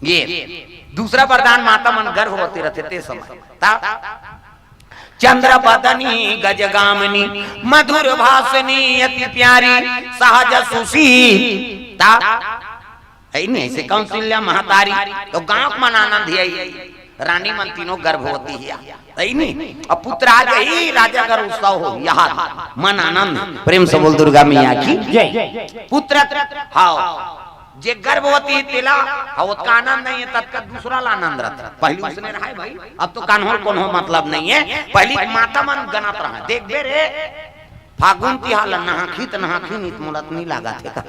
ये दूसरा वरदान, माता मन गर्भवती रहते ते समय। ता चंद्र बदनी गजगामिनी, मधुर भाषणी अति प्यारी, सहज सुशील। ता है नहीं, ऐसे कौशल्या महतारी, तो गांव मन आनंद ही आई, रानी मन तीनों गर्भवती ही आ, है नहीं? अब पुत्र आ जाही, राजा घर उत्सव हो, यहाँ मन आनंद। प्रेम से बोल दुर्गा मैया की। जय। पुत्र, हाँ, जे गर्भवती तेला, हाँ, ओतका आनंद नहीं है, ततका दूसरा ला आनंद रहता। पहली उसने रहा है भाई, अब तो कान्हो कोनो मतलब नहीं है। पहली माता मन गनत रहा, देख बे रे, फागुन तिहार ल नहाखी त नहाखी, नित मोला त नी लागत हे का।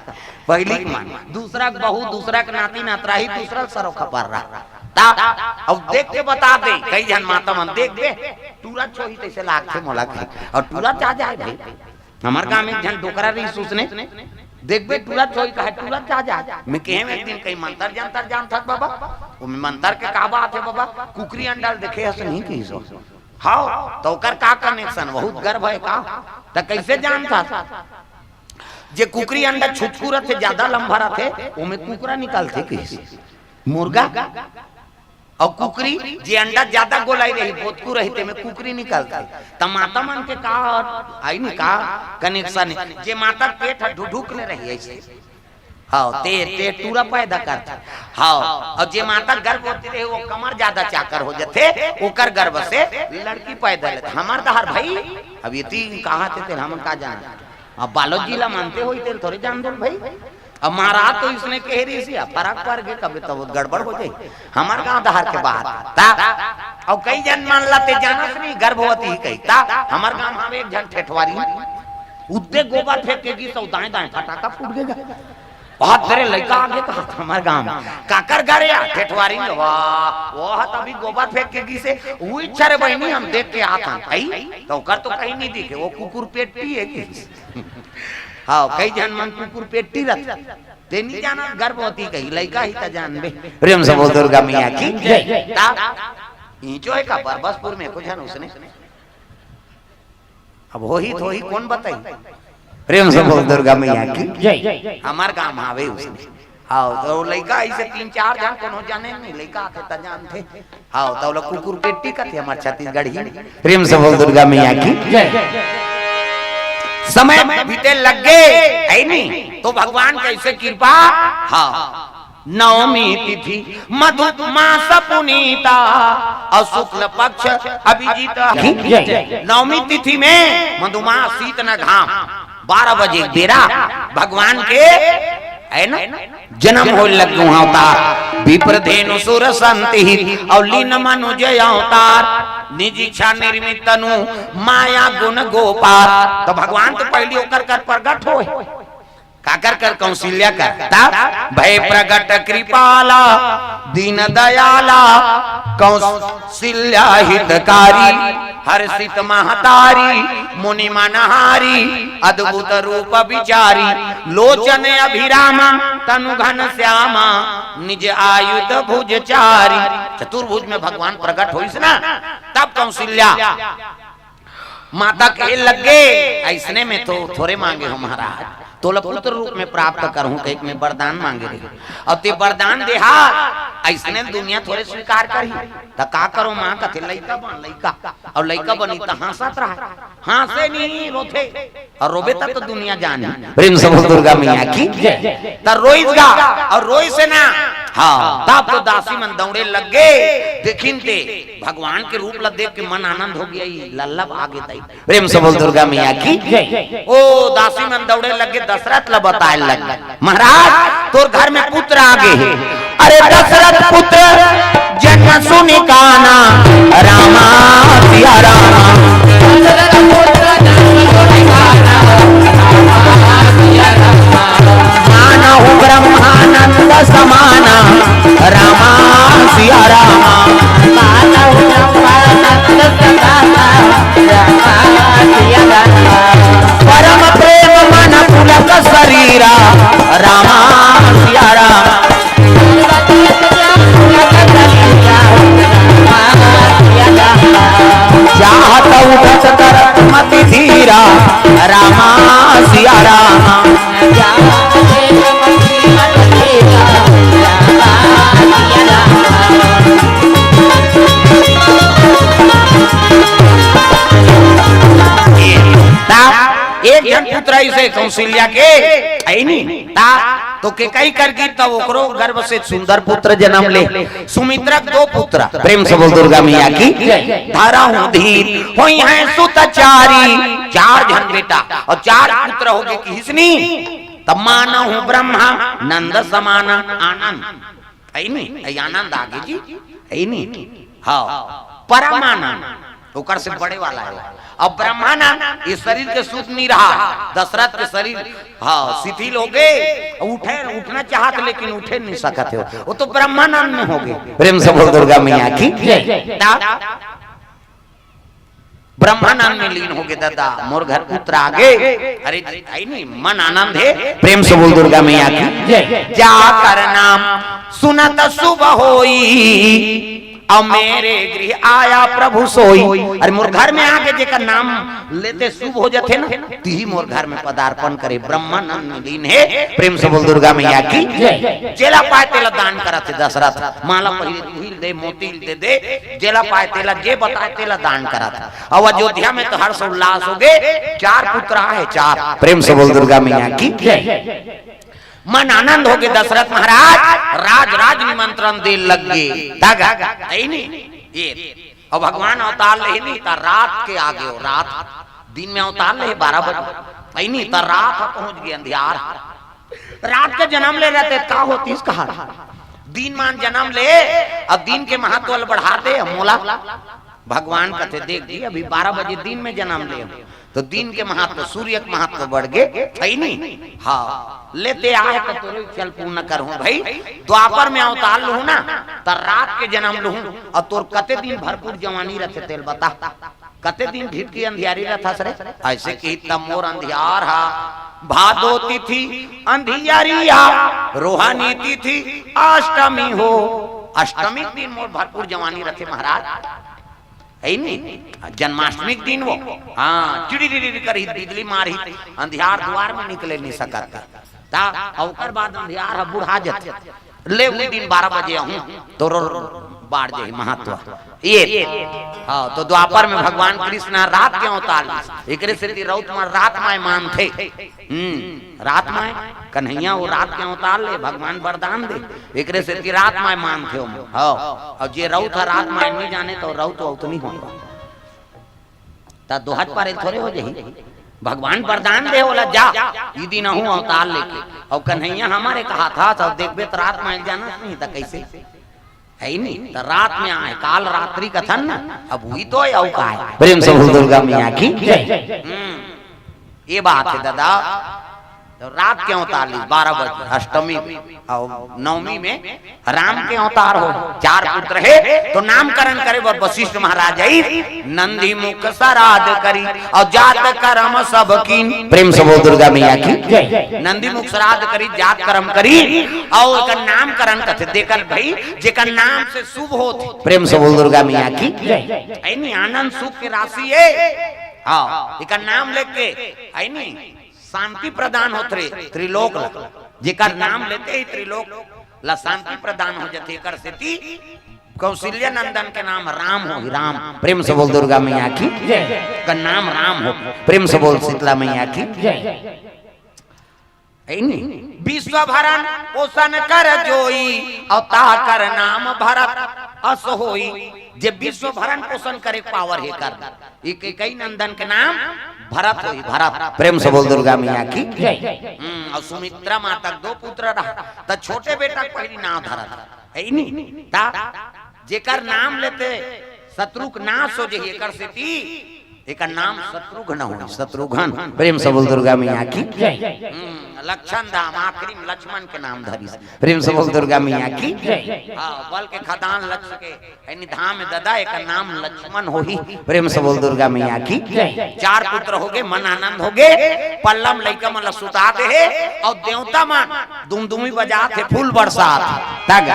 पहिली के मन, दूसरा के बहू, दूसरा के नाती नतराही, दूसरा के सरो खपर रहा। ता, अब देख के बता दे, कई झन माता मन देख दे, टूरा छोही तैसे लागथे मोला के। अउ टूरा चा जाए भाई, हमर गांव में एक झन डोकरा रही सुसने, देख बे टूरा छोही कहे टूरा चा जाए। मैं कहे एक दिन कई मंतर जंतर जानथस बाबा, वो मैं मंतर के का बात है बाबा, कुकरी अंडा ल देखे हस नहीं कही सो। हाव, त ओकर का connection? बहुत गर्भ है का? त कैसे जानथस? जे कुकरी अंडा छुचकू रथे, ज्यादा लंबा रथे, ओमे कुकरा निकलथे कहिस। मुर्गा अउ कुकरी, जे अंडा ज्यादा गोलाई रही, बोतकू रही, तेमे कुकरी निकलथे। त माता मन के का, आई नी का connection है? जे माता पेट ह ढुढुक ले रही ऐसे, हाँ, ते, ते टूरा पैदा करथे। हाँ, अउ जे माता गर्भवती रहे, वो कमर ज्यादा चाकर हो जाथे, ओकर गर्भ से लड़की पैदा लेथे। हमर डहर भाई, अब ये तीन कहा थे, तेल हमन का जाना? अब बालोद जिला मानते हो, तेल थोड़े जान दो भाई। अब महाराज तो इसने कहे रहिस हे, फरक पर गे कबे तब गड़बड़ हो जाही। हमर गांव डहर के बात ता, अउ कई झन मन ला ते जानस नहीं, गर्भवती ही कही ता, हमर गांव हवे एक झन ठेठवारी, उद्दे गोबर फेंक के गिस अउ दाएं दाएं फटाका फूट गे गा। बहुत तेरे लइका आगे कहा था हमर गांव में, काकर घर या ठेठवारी में, वाह, वो हा तभी गोबर फेंक के गिस हे, उही इच्छा रे बहिनी हम देख के आत हन, आई, तो ओकर तो कहीं नहीं दिखे, वो कुकुर पेटी हे कि। हाँ, कई झन मन कुकुर पेटी रथे। ते नहीं जाना, गर्भवती कही, लइका ही ता जानबे। प्रेम से बोल दुर्गा मैया की जय। ता, ईंचो हे का बरबसपुर में कुछ झन उसने। अब होही तो होही, कोन बताही? प्रेम से बोल दुर्गा मैया की जय। हमर गांव में आवे उसने। हाँ, तो लइका ऐसे तीन चार झन कोनो जाने नहीं, लइका आथे ता जानथे। हाँ, तो ओला कुकुर पेटी कथे हमर छत्तीसगढ़ी में। प्रेम से बोल दुर्गा मैया की जय। समय बीते लग गे, है नी? तो भगवान कैसे कृपा? हाँ, नवमी तिथि मधुमास पुनीता अउ शुक्ल पक्ष अभिजीत। जय। नवमी तिथि में मधुमास शीत न घाम, बारह बजे बेरा भगवान के, है ना, जन्म होय लग गे उहाँ अवतार। विप्र धेनु सुर संत हित अउ लीन मनुज अवतार। निज इच्छा निर्मित तनु माया गुण गोपार। तो भगवान तो पहली ओकर कर प्रगट होय। काकर कर? कौशल्या कर। तब भय प्रगट कृपाला दीन दयाला कौशल्या हितकारी हर्षित महतारी मुनि मनहारी अद्भुत रूप विचारी लोचन अभिरामा तनु घन श्यामा निज आयुध भुज चारी। चतुर्भुज में भगवान प्रगट होइस ना, तब कौशल्या माता कहे लग गे, "अइसने में तो थोरे मांगे हो महाराज, तोला पुत्र रूप में प्राप्त करहूं," कहिके मैं वरदान मांगे रहे। अउ ते वरदान देहा, अइसने दुनिया थोरे स्वीकार करही। त का करो मां, कथे, "लइका बन, लइका।" अउ लइका बनी त हांसत रहा, हांसे नहीं, रोथे। अउ रोबे तब तो दुनिया जानी। प्रेम से बोल दुर्गा मैया की जय। त रोइस गा, अउ रोइस ना, हाँ, तब तो दासी मन दौड़े लग गे। देखिन ते भगवान के रूप ला देख के मन आनंद हो गे, लल्लब आ गे तई। प्रेम से बोल दुर्गा मैया की जय। ओ दासी मन दौड़े लग गे, दशरथ ला बताए लग गे, "महाराज, तोर घर में पुत्र आ गे हे।" अरे दशरथ पुत्र जन्म सुनि काना, रामा सिया रामा। मानहु ब्रह्मानंद समाना, रामा सिया रामा। परम प्रेम मन पुलक शरीरा, रामा सिया रामा। चाहत उठत करत मति धीरा, रामा सिया रामा। ता एक झन पुत्र अइसे कौशल्या के, है नी? ता तो केकई कर गिस, त ओकरो गर्भ से सुंदर पुत्र जन्म ले। सुमित्रा के दो पुत्र। प्रेम से बोल दुर्गा मैया की। धरहु धीर होइहैं सुत चारी, चार झन बेटा अउ चार पुत्र हो गे किहिस नी। तब मानहु ब्रह्मानंद समाना, आनंद, है नी? है आनंद आ गे जी, है नी? हाँ, परमानंद ओकर से बड़े वाला हे। अब ब्रह्मानंद ये शरीर के सुध नहीं रहा, दशरथ के शरीर, हाँ, शिथिल हो गे, उठे, उठना चाहत लेकिन उठे नहीं सकत हे, वो तो ब्रह्मानंद में हो गे। प्रेम से बोल दुर्गा मैया की जय। ता ब्रह्मानंद में लीन हो गे दादा, मोर घर पुत्र आ गे। अरे, है नी, मन आनंद हे। प्रेम से बोल दुर्गा मैया की जय। जाकर नाम सुनत शुभ होई, अब मेरे गृह आया प्रभु सोई। अरे मोर घर में आके जेकर नाम लेते शुभ हो जाथे ना, तिही मोर घर में पदार्पण करे, ब्रह्मानंद में लीन हे। प्रेम से बोल दुर्गा मैया की जय। जेला पाए तेला दान करत हे दशरथ, माला पहिरे तुही ल दे, मोती ल दे दे, जेला पाए तेला, जे बताए तेला दान करत हे। अब अयोध्या में तो हर्ष उल्लास हो गे, चार पुत्र आहे, चार। प्रेम से बोल दुर्गा मैया की जय। मन आनंद हो गे दशरथ महाराज, राज राज निमंत्रण दे लग गे। तब है नी, ये अब भगवान अवतार ले नी, त रात के आ गे हो, रात, दिन में अवतार ले बारह बजे, है नी, त रात ह पहुंच गे, अंधियार। रात के जन्म ले रहते का होतीस कहा? दिन मान जन्म ले, अब दिन के महत्व ल बढ़ा दे मोला। भगवान कथे, देख जी, अभी बारह बजे दिन में जन्म ले हूं, तो दिन के महत्व, सूर्य के महत्व बढ़ गे, है नी? हाँ, लेते आए तो तोरे चल पूर्ण करहूं भाई। द्वापर में अवतार लूं ना, त रात के जन्म लूं, और तोर कते दिन भरपूर जवानी रथे तेल बता, कते दिन ढिटकी अंधियारी रथस रे? ऐसे कि तब मोर अंधियार हा भादो तिथि अंधियारिया, रोहानी तिथि अष्टमी हो। अष्टमी के दिन मोर भरपूर जवानी रथे महाराज, है नी? जन्माष्टमी के दिन वो, हाँ, चिड़ी करही, बिजली मारही, अंधियार दुआर में निकले नहीं सकत। ता ओकर बाद अंधियार ह बुढ़ा जथे। ले उही दिन बारह बजे आहूं, तोरो बाढ़ जाही महत्व। ये, हाँ, तो द्वापर में भगवान कृष्ण रात के अवतार लीस, एकरे सेती रउत मन रात माय मानथे। हम्म, रात माय, कन्हैया वो रात के अवतार ले, भगवान वरदान दे, एकरे सेती रात माय मानथे ओमन। हाँ, और जे रउत ह रात माय नहीं जाने तो रउत वउत नहीं होय। त दोहत पारे थोरे हो जाही। भगवान वरदान दे ओला, जा, ई दिन आहूं अवतार लेके। अउ कन्हैया हमारे कहा था, सब देखबे त रात माय ल जाना नहीं त कैसे? है ही नहीं, त रात में आए, काल रात्रि कथन न, अब वही तो है, अउ का है? प्रेम से बोल दुर्गा मैया की जय। हम्म, ये बात है दादा। तो रात के अवतार लीस, बारह बजे अष्टमी में, और नवमी में राम के अवतार हो, चार पुत्र हे, तो नामकरण करे बर वशिष्ठ महाराज आई, नंदी मुख सराद करी, और जात कर्म सब कीन। प्रेम से बोल दुर्गा मैया की जय। नंदी मुख सराद करी, जात कर्म करी, और एकर नामकरण कथे, देकर भाई, जेकर नाम से शुभ होत। प्रेम से बोल दुर्गा मैया की जय। है नी, आनंद सुख के राशि है। हाँ, एकर नाम लेके, है नी, शांति प्रदान होत रे त्रिलोक ला। जेकर नाम लेते ही त्रिलोक ला शांति प्रदान हो जाथे। एकर सेती कौशल्या नंदन के नाम राम होही, राम। प्रेम से बोल दुर्गा मैया की जय। एकर नाम राम हो। प्रेम से बोल शीतला मैया की जय। है नी? विश्व भरण पोषण कर जोई, अउ ताकर नाम भरत अस होई। जे विश्व भरण पोषण करे पावर हे कर, एक, एकई नंदन के नाम भरत होई, भरत। प्रेम से बोल दुर्गा मैया की जय। हम्म, और सुमित्रा माता के दो पुत्र रहा, त छोटे बेटा के पहली नाम धरत है ही नहीं। ता जेकर नाम लेते शत्रु के नाश हो जाही, एकर सेती एकर नाम शत्रुघ्न हो, शत्रुघ्न। प्रेम से बोल दुर्गा मैया की जय। हम्म, लक्षण धाम आखिरी में लक्ष्मण के नाम धरिस। प्रेम से बोल दुर्गा मैया की जय। हाँ, बल के खदान लक्ष्य के है निधाम में ददा, एकर नाम लक्ष्मण होही। प्रेम से बोल दुर्गा मैया की जय। चार पुत्र होगे, मन आनंद होगे, पल्लम लइका मन ला सुता दे हे, और देवता मन दुमदुमी बजात हे, फूल बरसात। तग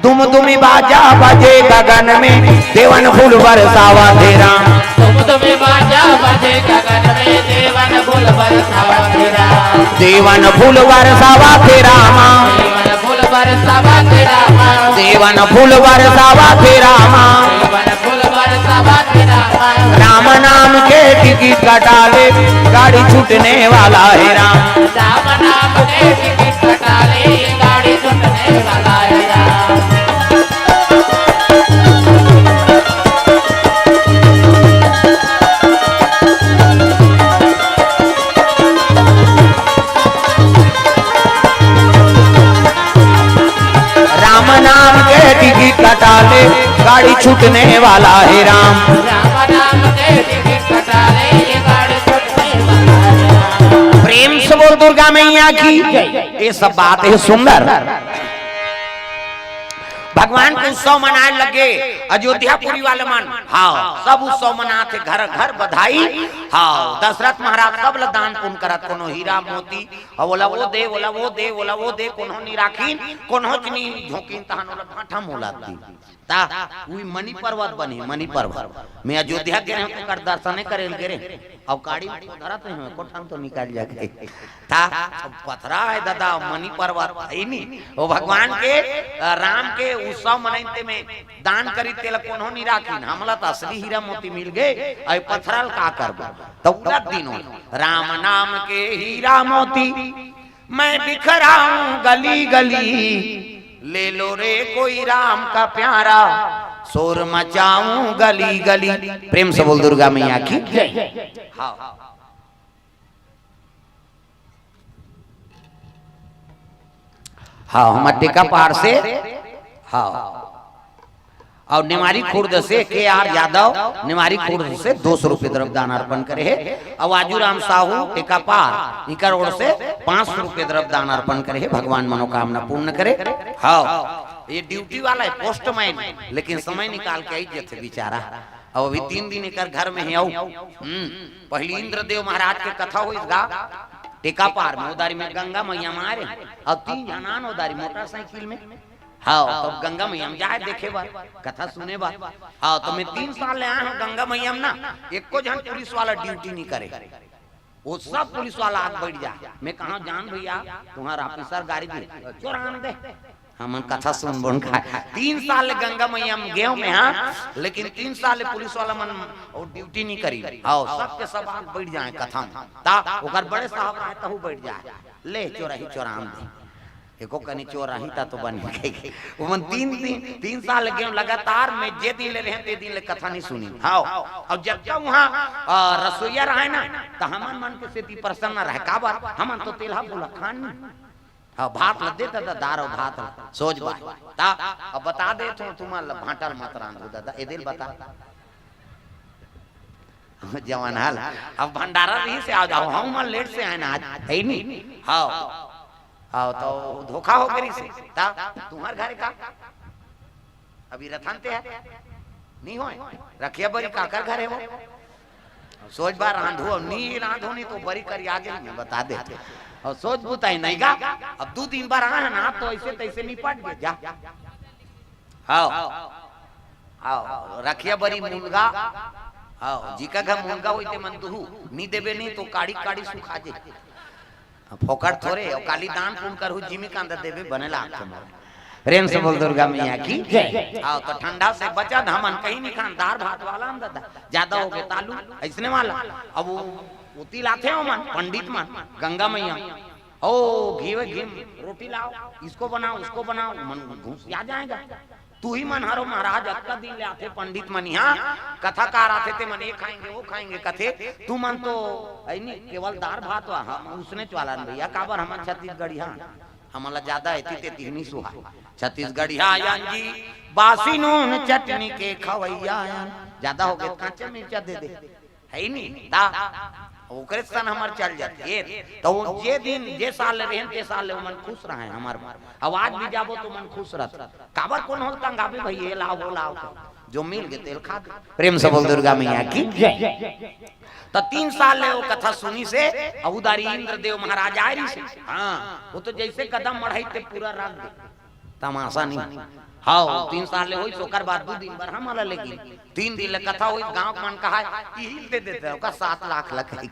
दुमदुमी बाजा बजे गगन में, देवन फूल बरसावत हे राम। दुमदुमी बाजा बजे गगन में, देवन फूल बरसावत हे राम। देवन फूल बरसावत हे रामा। देवन फूल बरसावत हे रामा। देवन फूल बरसावत हे रामा। देवन फूल बरसावत हे रामा। राम नाम के टिकट कटा ले, गाड़ी छूटने वाला हे राम। राम नाम के टिकट कटा ले, गाड़ी छूटने वाला हे राम। राम नाम के टिकट कटा ले, गाड़ी छूटने वाला हे राम। राम नाम के टिकट कटा ले, ये गाड़ी छूटने वाला हे राम। प्रेम से बोल दुर्गा मैया की। ये सब बात है सुंदर। भगवान के उत्सव मनाए लगे अयोध्यापुरी वाले मन। हाँ, सब उत्सव मनाथे, घर घर बधाई। हाँ, दशरथ महाराज सब ला दान पुण्य करत, कोनो हीरा मोती, अउ ओला वो दे, ओला वो दे, ओला वो दे, कोनो नी राखिन, कोनो च नी झोंकिन, तहन ओला भांठा मोला दी। ता उही मणि पर्वत बनी, मणि पर्वत। मैं अयोध्या गे रहेंव, ओकर दर्शने करे ल गे रहेंव, अउ गाड़ी में धरत नहीं हूँ, कोठन तो निकल जाके। ता पथरा है दादा, मणि पर्वत है नी। वो भगवान के, अ, राम के उत्सव मनइते में दान करी, तेला कोनो नी राखिन। हमला त असली हीरा मोती मिल गे, अउ पथरा ल का करबो? त उलट दिन हो, राम नाम के हीरा मोती मैं बिखराऊं गली गली, ले लो रे कोई राम का प्यारा, शोर मचाऊं गली गली। प्रेम से बोल दुर्गा मैया की जय। हाँ। हाँ, हमर टेका पार से, हाँ। अउ नेवारी खुर्द से के आर यादव, नेवारी खुर्द से दो सौ रुपये द्रव्य दान अर्पण करे हे। अउ आजूराम साहू टेका पार, इकर ओर से पाँच सौ रुपये द्रव्य दान अर्पण करे हे। भगवान मनोकामना पूर्ण करे। हाँ, ये ड्यूटी वाला है, पोस्टमैन, लेकिन समय निकाल के आई जथे बेचारा। अउ अभी तीन दिन एकर घर में हे। अउ हम्म, पहली इंद्रदेव महाराज के कथा होइस गा, टेका पार में, उदारी में गंगा मैया मारे, अउ तीन झन आन उदारी मोटरसाइकिल में। हाँ, तो गंगा मैया में जाए देखे बर, कथा सुने बर। हाँ, तो मैं तीन साल ले आए हूँ गंगा मैया में ना, एको झन पुलिस वाला ड्यूटी नहीं करे। वो सब पुलिस वाला आके बैठ जाए। मैं कहा, "जान भैया, तुम्हारा ऑफिसर गाड़ी दे, चोरान दे।" हमन कथा सुन बोन का। तीन साल ले गंगा मैया में गेहूं में, हाँ, लेकिन तीन साल ले पुलिस वाला मन वो ड्यूटी नहीं करी। हाँ, सबके सब आके बैठ जाए कथा में। ता ओकर बड़े साहब रहे, तहू बैठ जाए, "ले चोराही, चोरान दे।" एको कनी चोर रही ता तो बन गई। ओमन तीन दिन, तीन साल लगे लगातार, मैं जे दिन ले रहे ते दिन ले कथा नहीं सुनी। हाँ, अब जब तक वहाँ, आ, रसोईया रहे ना, तो हमन मन के सेती प्रसन्न रहे। काबर? हमन तो तेलहा फूला खान नहीं। हाँ, भात ल देता था, दार अउ भात ल, सोच बात। ता, अब बता दे तो तुम ल भांटा ल मत रांधो दादा, ए दिल बता। जवान हाल, अब भंडारा रही से आ जाओ, हम मन लेट से आए ना आज, है नहीं? हाँ, हाँ, तो धोखा हो गई से। ता, तुम्हार घर का? अभी रथन ते है? नहीं होए? रखिया बरी काकर घर है वो? सोच बा रांधो, नहीं रांधो नहीं तो बरी कर आगे मैं बता दे। अउ सोच बुताई नहीं गा, अब दू दिन बर आए ना, तो ऐसे तैसे निपट गए, जा। हाँ, हाँ, रखिया बरी मुनगा, हाँ, जिका घर मुनगा होई ते मन दुहू, नी देबे नहीं तो काड़ी काड़ी सुखा जे। फोकट थोरे, अउ काली दान पुन करहू, जिमी कांदा देबे, बने लागथे मोर। प्रेम से बोल दुर्गा मैया की जय। हाँ, तो ठंडा से बचन, हमन कहीं नहीं खान, दार भात वाला हम दादा, ज्यादा हो गए तालू, ऐसने वाला। अब वो, वो तिलाथे हो मन, पंडित मन, गंगा मैया, "ओ, घी वे घी, रोटी लाओ, इसको बनाओ, उसको बनाओ," मन घुस आ जाएगा। तू ही मन हरो महाराज, अतका दिन ले आथे पंडित मन यहाँ, कथाकार आथे ते मन ये खाएंगे, वो खाएंगे कथे, तू मन तो ऐनी केवल दार भात वा, हम उसने वाला न भैया, काबर हमन छत्तीसगढ़ी हाँ, हमन ला ज्यादा एती तेती नहीं सुहा। छत्तीसगढ़िया यान जी, बासी नून चटनी के खवैया यान, ज्यादा हो गए कांचे मिर्चा दे दे। है ही नहीं, ता ओकरे सन हमर चल जाथे। ये तो वो जे दिन, जे साल ले रहेन, ते साल ले मन खुश रहे हमर। अब आज भी जाबो तो मन खुश रहत। काबर कोन होल तंगाबे भाई, ये लाओ, वो लाओ, तो जो मिल गए तेल खा दे। प्रेम से बोल दुर्गा मैया की जय। तो तीन साल ले वो कथा सुनी से, अउ उदारी इंद्रदेव महाराज आए रही से। हाँ, वो तो जैसे कदम बढ़ाई ते पूरा रख दे। तमाशा नहीं। हाँ, तीन साल ले होई, ओकर बाद दू दिन बर हमला लेगी। तीन दिन ले कथा होई, गांव के मन कहा, "इही दे देते, ओकर सात लाख लग गई।"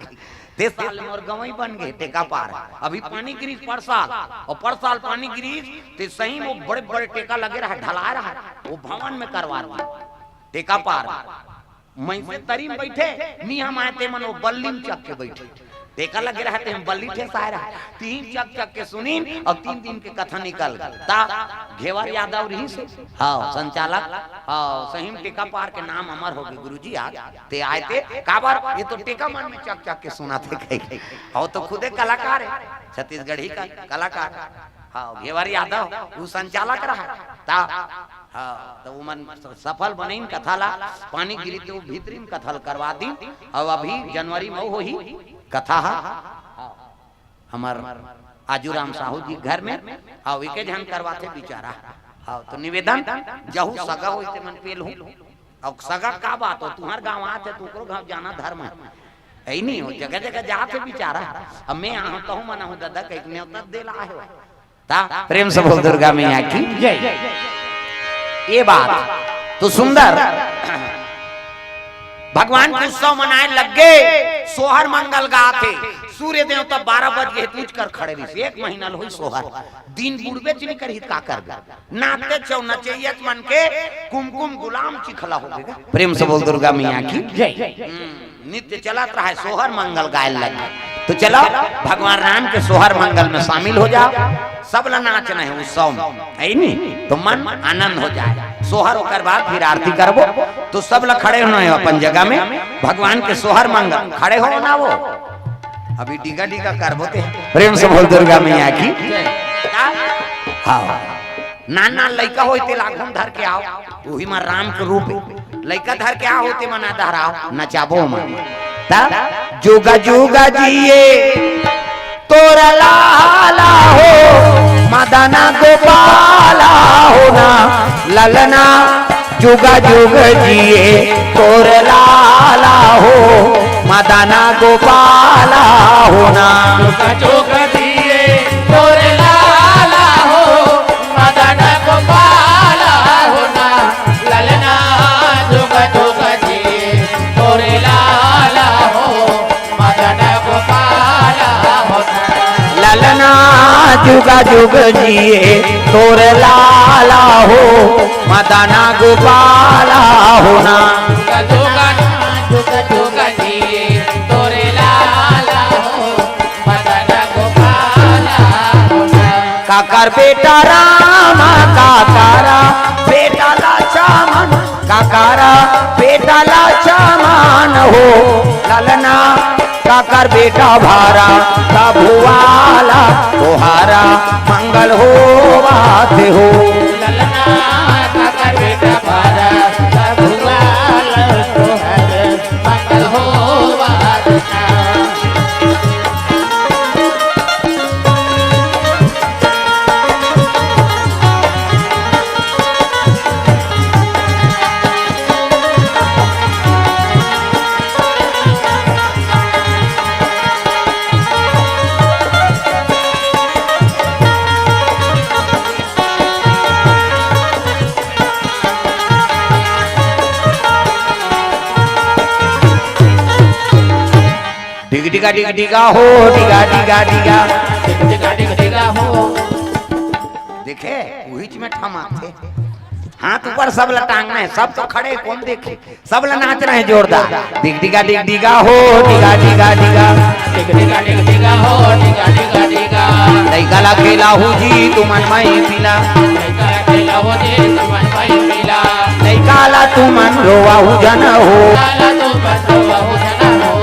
ते साल ले मोर गंवई बन गए, टेका पार। अभी पानी गिरीस पर साल, अउ पर साल पानी गिरीस, ते सही में बड़े-बड़े टेका लगे रहा, ढला रहा, वो भवन में करवा दिए। टेका पार। मइसे तरी में बैठे, नी हम आए ते मन वो बल्ली में चक के बैठे। टेका लगे रहा ते हम बल्ली ठेसाए रहा। तीन चक चक के सुनीन अउ तीन दिन के कथा निकल गे। ता घेवर यादव रही से, हाँ, संचालक, हाँ, सही में टेका पार के नाम अमर हो गए गुरुजी आज। ते आए ते, काबर, ये तो टेका मन में चक चक के सुनाथे कही। हाँ, तो खुदे कलाकार है, छत्तीसगढ़ी का कलाकार। हाँ, घेवर यादव, वो संचालक रहा। ता हाँ, तो उमन सफल बनइन कथा ला, पानी गिरी तो भीतरी में कथा ल करवा दिन। अउ अभी जनवरी में होही कथा हा, हमर आजूराम साहू जी घर में, अउ एके झन करवाथे बिचारा। हाँ, तो निवेदन, जहू सगा होई ते मन पेल हूँ। अउ सगा का बात हो, तुम्हार गाँव आथे तो ओकरो गाँव जाना धर्म है। ऐ नहीं हो, जगह जगह जाथे बिचारा। अब मैं आहूँ, कहूँ मना हूँ, दादा कहीं न्योता दे ला आए हो। ता प्रेम से बोल दुर्गा मैया की जय। ये बात तो सुंदर। भगवान के उत्सव मनाए लग गए, सोहर मंगल गाथे। सूर्य देवता बारह बज गए, तूझ कर खड़े रही। एक महीना ल होई सोहर, दिन बुड़बे च नहीं करही, का करबे? नाते चौ नचैयत मन के कुमकुम गुलाम चिखला हो गए। प्रेम से बोल दुर्गा मैया की जय। हम्म। नित्य चलत रहे, सोहर मंगल गाए लगे। तो चलो, भगवान राम के सोहर मंगल में शामिल हो जाओ। सब ला नाचना है उत्सव में, है नी? तो मन आनंद हो जाए। सोहर ओकर बाद फिर आरती करबो, तो सब ला खड़े होना है अपन जगह में। भगवान के सोहर मंगल, खड़े हो ना वो। अभी डीगा डीगा करबो ते। प्रेम से बोल दुर्गा मैया की। का? हाँ, नान नान लइका होय तेला आघू म धर के आव, उही म राम के रूप हे। लइका धर के आव, तेमा ना धराव, नचाबो म। तब जुग जुग जिए तोर लाला हो, मदन गोपाला हो ना, ललना जुग जुग जिए तोर लाला हो, मदन गोपाला हो ना। जुग जुग जिए तोर लाला हो, मदन गोपाला हो ना, ललना जुग जुग जिए तोर लाला हो, मदन गोपाला हो ना। ललना जुग जुग जिए तोर लाला हो, मदन गोपाला हो ना। जुग जुग जुग जुग जिए तोर लाला हो, मदन गोपाला हो ना। काकर बेटा राम, काकर बेटा लक्ष्मण, काकर बेटा लक्ष्मण हो, ललना काकर बेटा भरत भुआला, तोहार मंगल होवत हो। ललना काकर बेटा भरत भुआला, तोहार मंगल होवत हो। डिग डिगा डिग डिगा हो, डिगा डिगा डिगा। डिग डिगा डिग डिगा हो। देखे, उहीच में ठमाथे। हाथ ऊपर, सब ला टांगना हे, सब तो खड़े, कोन देखे? सब ला नाचना हे जोरदार। डिग डिगा डिग डिगा हो, डिगा डिगा डिगा। डिग डिगा डिग डिगा हो, डिगा डिगा डिगा। लइका ला खेलाहू जी तुमन माई पीला। लइका ला खेलाहू जी तुमन माई पीला। लइका ला तुमन रोवाहू झन हो। लइका ला तुमन रोवाहू झन हो।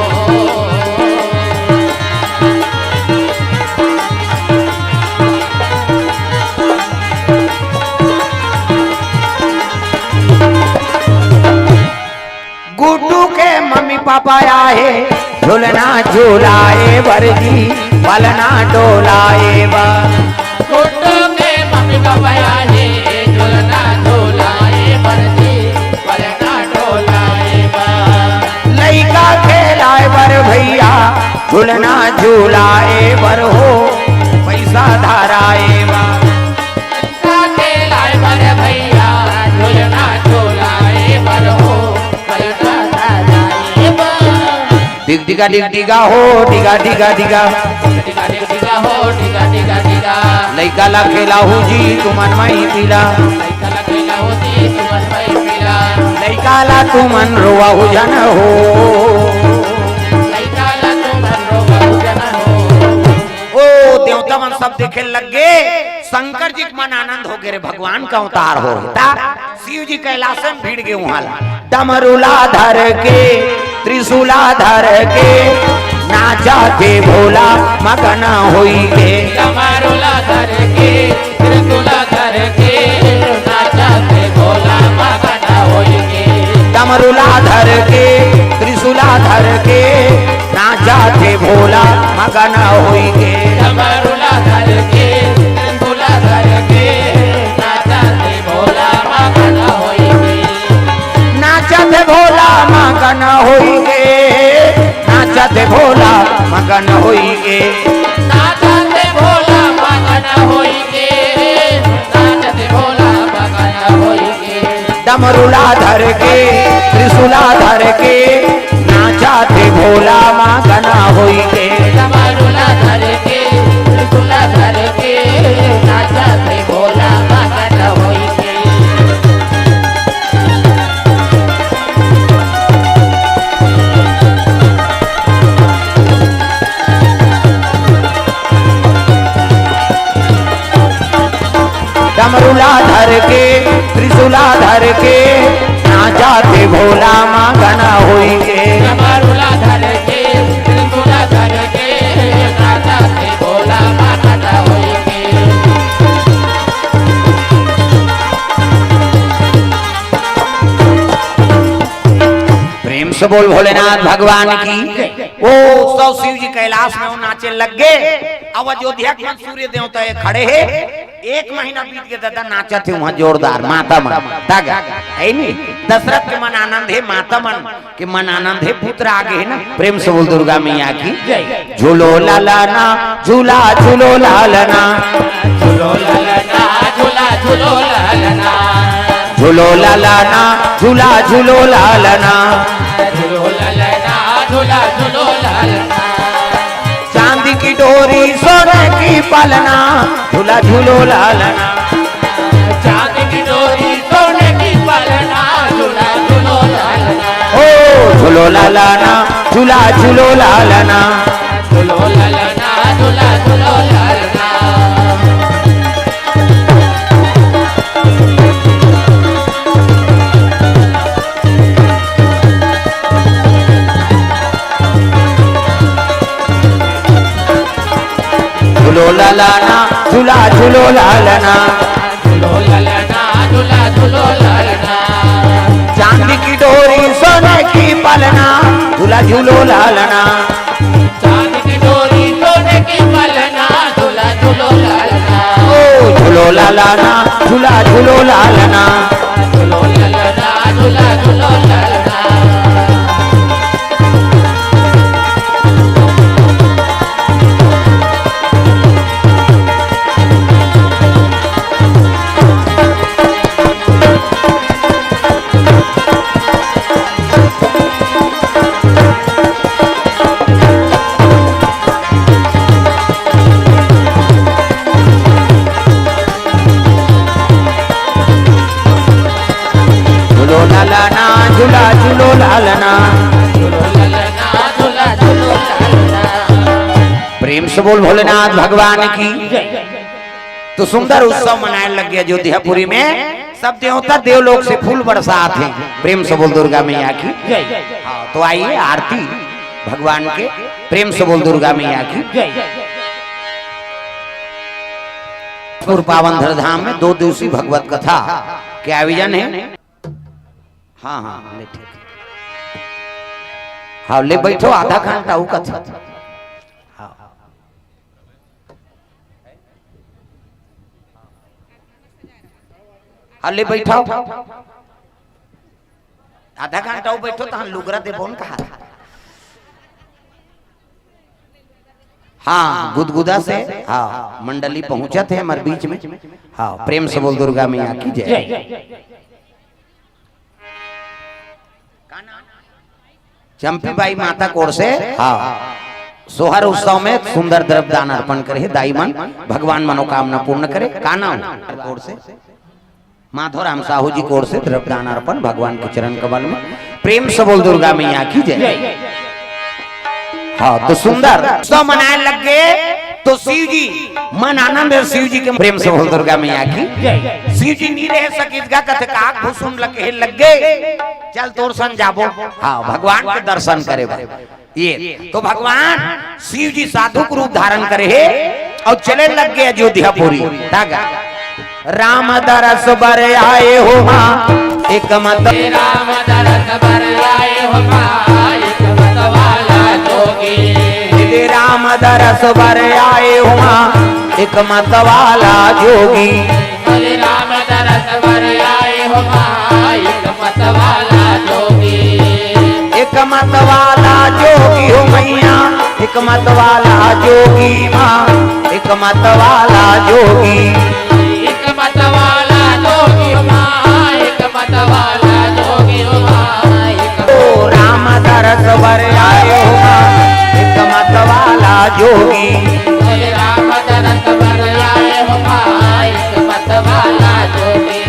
गुड्डू के मम्मी पापा आहे, झुलना झुलाए बर जी, पलना डोलाए बर। गुड्डू के मम्मी पापा आहे, झुलना झुलाए बर जी, पलना डोलाए बर। लइका खेलाए बर भइया, झुलना झुलाए बर हो, पइसा धराए बर। लइका खेलाए बर भइया, झुलना झुलाए बर हो, पइसा धराए बर। डिग डिगा डिग डिगा हो, डिगा डिगा डिगा। डिगा डिग डिगा हो, डिगा डिगा डिगा। लइका ला खेलाहू जी तुमन माई पीला। लइका ला खेलाहू जी तुमन माई पीला। लइका ला तुमन रोवाहू झन हो। लइका ला तुमन रोवाहू झन हो। ओ देवता मन सब देखे लग गे, शंकर जी के मन आनंद हो गे रे, भगवान का अवतार हो गे। ता शिव जी कैलाश में भिड़ गे उहाँ ला। डमरू ला धर के, त्रिशूला धर के, नाचथे भोला मगन होई के। डमरू ला धर के, त्रिशूला धर के, नाचथे भोला मगन होई के। डमरू ला धर के, त्रिशूला धर के, नाचथे भोला मगन होई के। डमरू ला धर के, त्रिशूला धर के, नाचथे भोला मगन होई के। नाचथे भोला मगन होई के, नाचथे भोला मगन होई के। नाचथे भोला मगन होई के, नाचथे भोला मगन होई के। डमरू ला धर के, त्रिशूला धर के, नाचथे भोला मगन होई के। डमरू ला धर के, त्रिशूला धर के, नाचथे भोला मगन होई के। डमरू ला धर के, त्रिशूला धर के, नाचथे भोला मगन होई के। डमरू ला धर के, त्रिशूला धर के, नाचथे भोला मगन होई के। तो बोल भोलेनाथ भगवान की। ओ उत्सव शिव जी कैलाश में वो नाचे लग गए। अब अयोध्या के मन सूर्य देवता ये खड़े हे, एक महीना बीत के दादा नाचत हे वहाँ जोरदार माता मन। तग है नी, दशरथ के मन आनंद हे, माता मन के मन आनंद हे, पुत्र आगे हे ना। प्रेम से बोल दुर्गा मैया की। जय। झूलो लाला ना, झूला झूलो लाला ना। झूलो लाला ना, झूला झूलो लाला ना। झूलो लाला ना, झूला झूलो लाला ना। झूलो लाला ना, झूला झूलो लाला ना। चांदी की डोरी सोने की पालना, झूला झूलो लाला ना। चांदी की डोरी सोने की पालना, झूला झूलो लाला ना। ओ झूलो लाला ना, झूला झूलो लाला ना। झूलो लाला ना, झूला झूलो लाला ना। झूलो लाला ना, झूला झूलो लाला ना। झूलो लाला ना, झूला झूलो लाला ना। चांदी की डोरी सोने की पालना, झूला झूलो लाला ना। चांदी की डोरी सोने की पालना, झूला झूलो लाला ना। ओ झूलो लाला ना, झूला झूलो लाला ना। झूलो लाला ना, झूला झूलो लाला ना। झूलो लाला ना, झूला झूलो लाला ना। प्रेम से बोल भोलेनाथ भगवान की। तो सुंदर उत्सव मनाए लग गया अयोध्यापुरी में। सब देवता देवलोक से फूल बरसात हैं। प्रेम से बोल दुर्गा मैया की। जय। हाँ, तो आइए आरती भगवान के। प्रेम से बोल दुर्गा मैया की। जय। पुर पावन धरधाम में दो दिवसीय भगवत कथा के आयोजन है। हाँ, हाँ, ले ठीक। हाँ, ले बैठो, आधा घंटा वो कथा। हाँ। हाँ, ले बैठाओ। आधा घंटा वो बैठो, तो हम लुगरा देबो न कहा। हाँ, गुदगुदा से, हाँ, मंडली पहुंचत है हमारे बीच में। हाँ, प्रेम से बोल दुर्गा मैया की जय। जय। चंपी बाई माता कोर से, हाँ, सोहर उत्सव में सुंदर द्रव्य दान अर्पण करे, दाई मन भगवान मनोकामना पूर्ण करे। का नाम? कोर से माधो राम साहू जी कोर से द्रव्य दान अर्पण भगवान के चरण कमल में। प्रेम से बोल दुर्गा मैया की जय। हाँ, तो सुंदर उत्सव मनाए लग गए, तो शिव जी मन आनंद है, शिव जी के प्रेम से बोल दुर्गा मैया की। शिव जी नी रह सकिस गा, कथे काग भुसुंड लगे लग गए, चल तोर सन जाबो। हाँ, भगवान के दर्शन करे बर। ये तो भगवान शिव जी साधु के रूप धारण करे हे और चले लग गए अयोध्यापुरी। तागा राम दरस बर आए हो माँ एक मत। राम दरस बर आए हो माँ एक मत वाला जोगी। राम दरस बर आए हो माँ एक मत वाला जोगी। राम दरस बर आए हो माँ एक मत वाला जोगी। एक मत वाला जोगी हो मैया, एक मत वाला जोगी माँ, एक मत वाला जोगी। एक मत वाला जोगी हो माँ, एक मत वाला जोगी हो माँ, एक ओ राम दरस बर आए हो माँ, एक मत वाला जोगी। राम दरस बर आए हो माँ, एक मत वाला जोगी।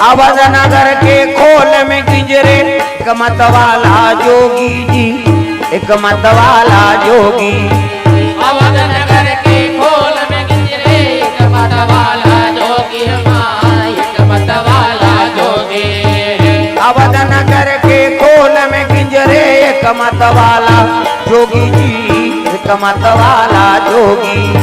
अवध नगर के खोल में गिंजरे एक मत वाला जोगी जी, एक मत वाला जोगी। अवध नगर के खोल में गिंजरे एक मत वाला जोगी, माँ एक मत वाला जोगी। अब वाला जोगी जी, एक मत वाला जोगी।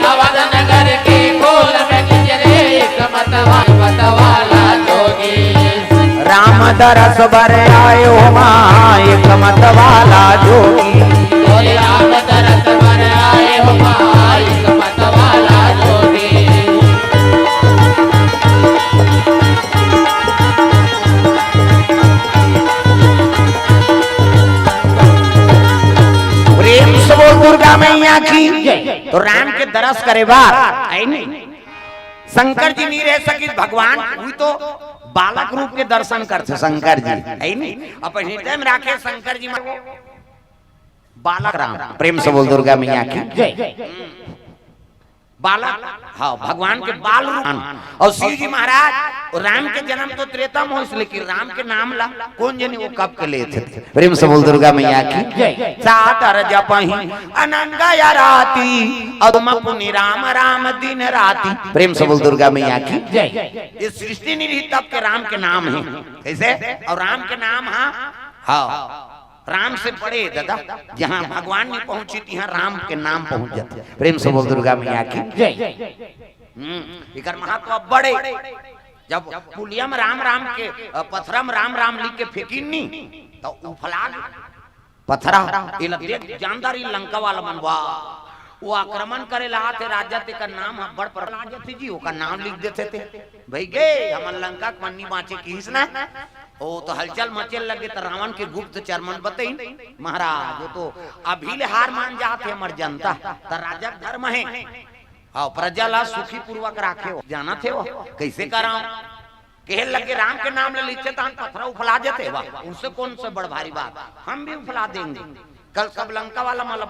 अवध नगर के खोल में गिरजे एक मत वा-, मत वाला जोगी। राम दरस बर आयो माँ, एक मत वाला जोगी। बोले राम दरस बर आयो माँ, एक मत वाला जोगी। प्रेम से बोल दुर्गा मैया की। तो राम के दरस करे बार, है नी? शंकर जी नहीं रह सकिस भगवान, वही तो बालक रूप के दर्शन करते शंकर जी, है नी? अपन हृदय में राखे शंकर जी में बालक राम। प्रेम से बोल दुर्गा मैया की। बालक, हाँ, भगवान के बाल रूप। और शिव जी महाराज, राम के जन्म तो त्रेता में होइस, लेकिन राम के नाम ला कोन जनी वो कब के लेथे। प्रेम से बोल दुर्गा मैया की। सादर जपहि अनंग आरती, अधम पुनि राम राम दिन राती। प्रेम से बोल दुर्गा मैया की। ये सृष्टि नहीं रही तब के राम के नाम है। कैसे? और राम के नाम, हाँ, हाँ, राम से बड़े दादा, जहाँ भगवान नहीं पहुंची, तिहाँ राम के नाम पहुंच जाते। प्रेम से बोल दुर्गा मैया की। हम्म, एकर महत्व बड़े। जब पुलिया में राम राम के, अ, पथरा में राम राम लिख के फेंकिन नी, तो उफला गए। पथरा, एला देख जानदार ई लंका वाला मन, वाह, वो आक्रमण करे ला आथे राजा, तेकर नाम ह बड़ प्रहलाद जी, ओकर नाम लिख देथे ते। भाई गे, हमन लंका के मन नी बाँचे किहिस ना। ओ तो हलचल मचे लगे, त रावण के गुप्तचर मन बतइन, महाराज, वो तो अभी ले हार मान जात हे, हमर जनता, त राजा के धर्म हे। हाँ, प्रजा ला सुखी पूर्वक राखे हो, जानत हे वो, कैसे कराओ? कहे लगे, "राम के नाम ले लीचे तान पथरा उफला जथे, वाह, उनसे कौन से बड़ भारी बात, हम भी उफला देंगे।" कल सब लंका वाला मन ला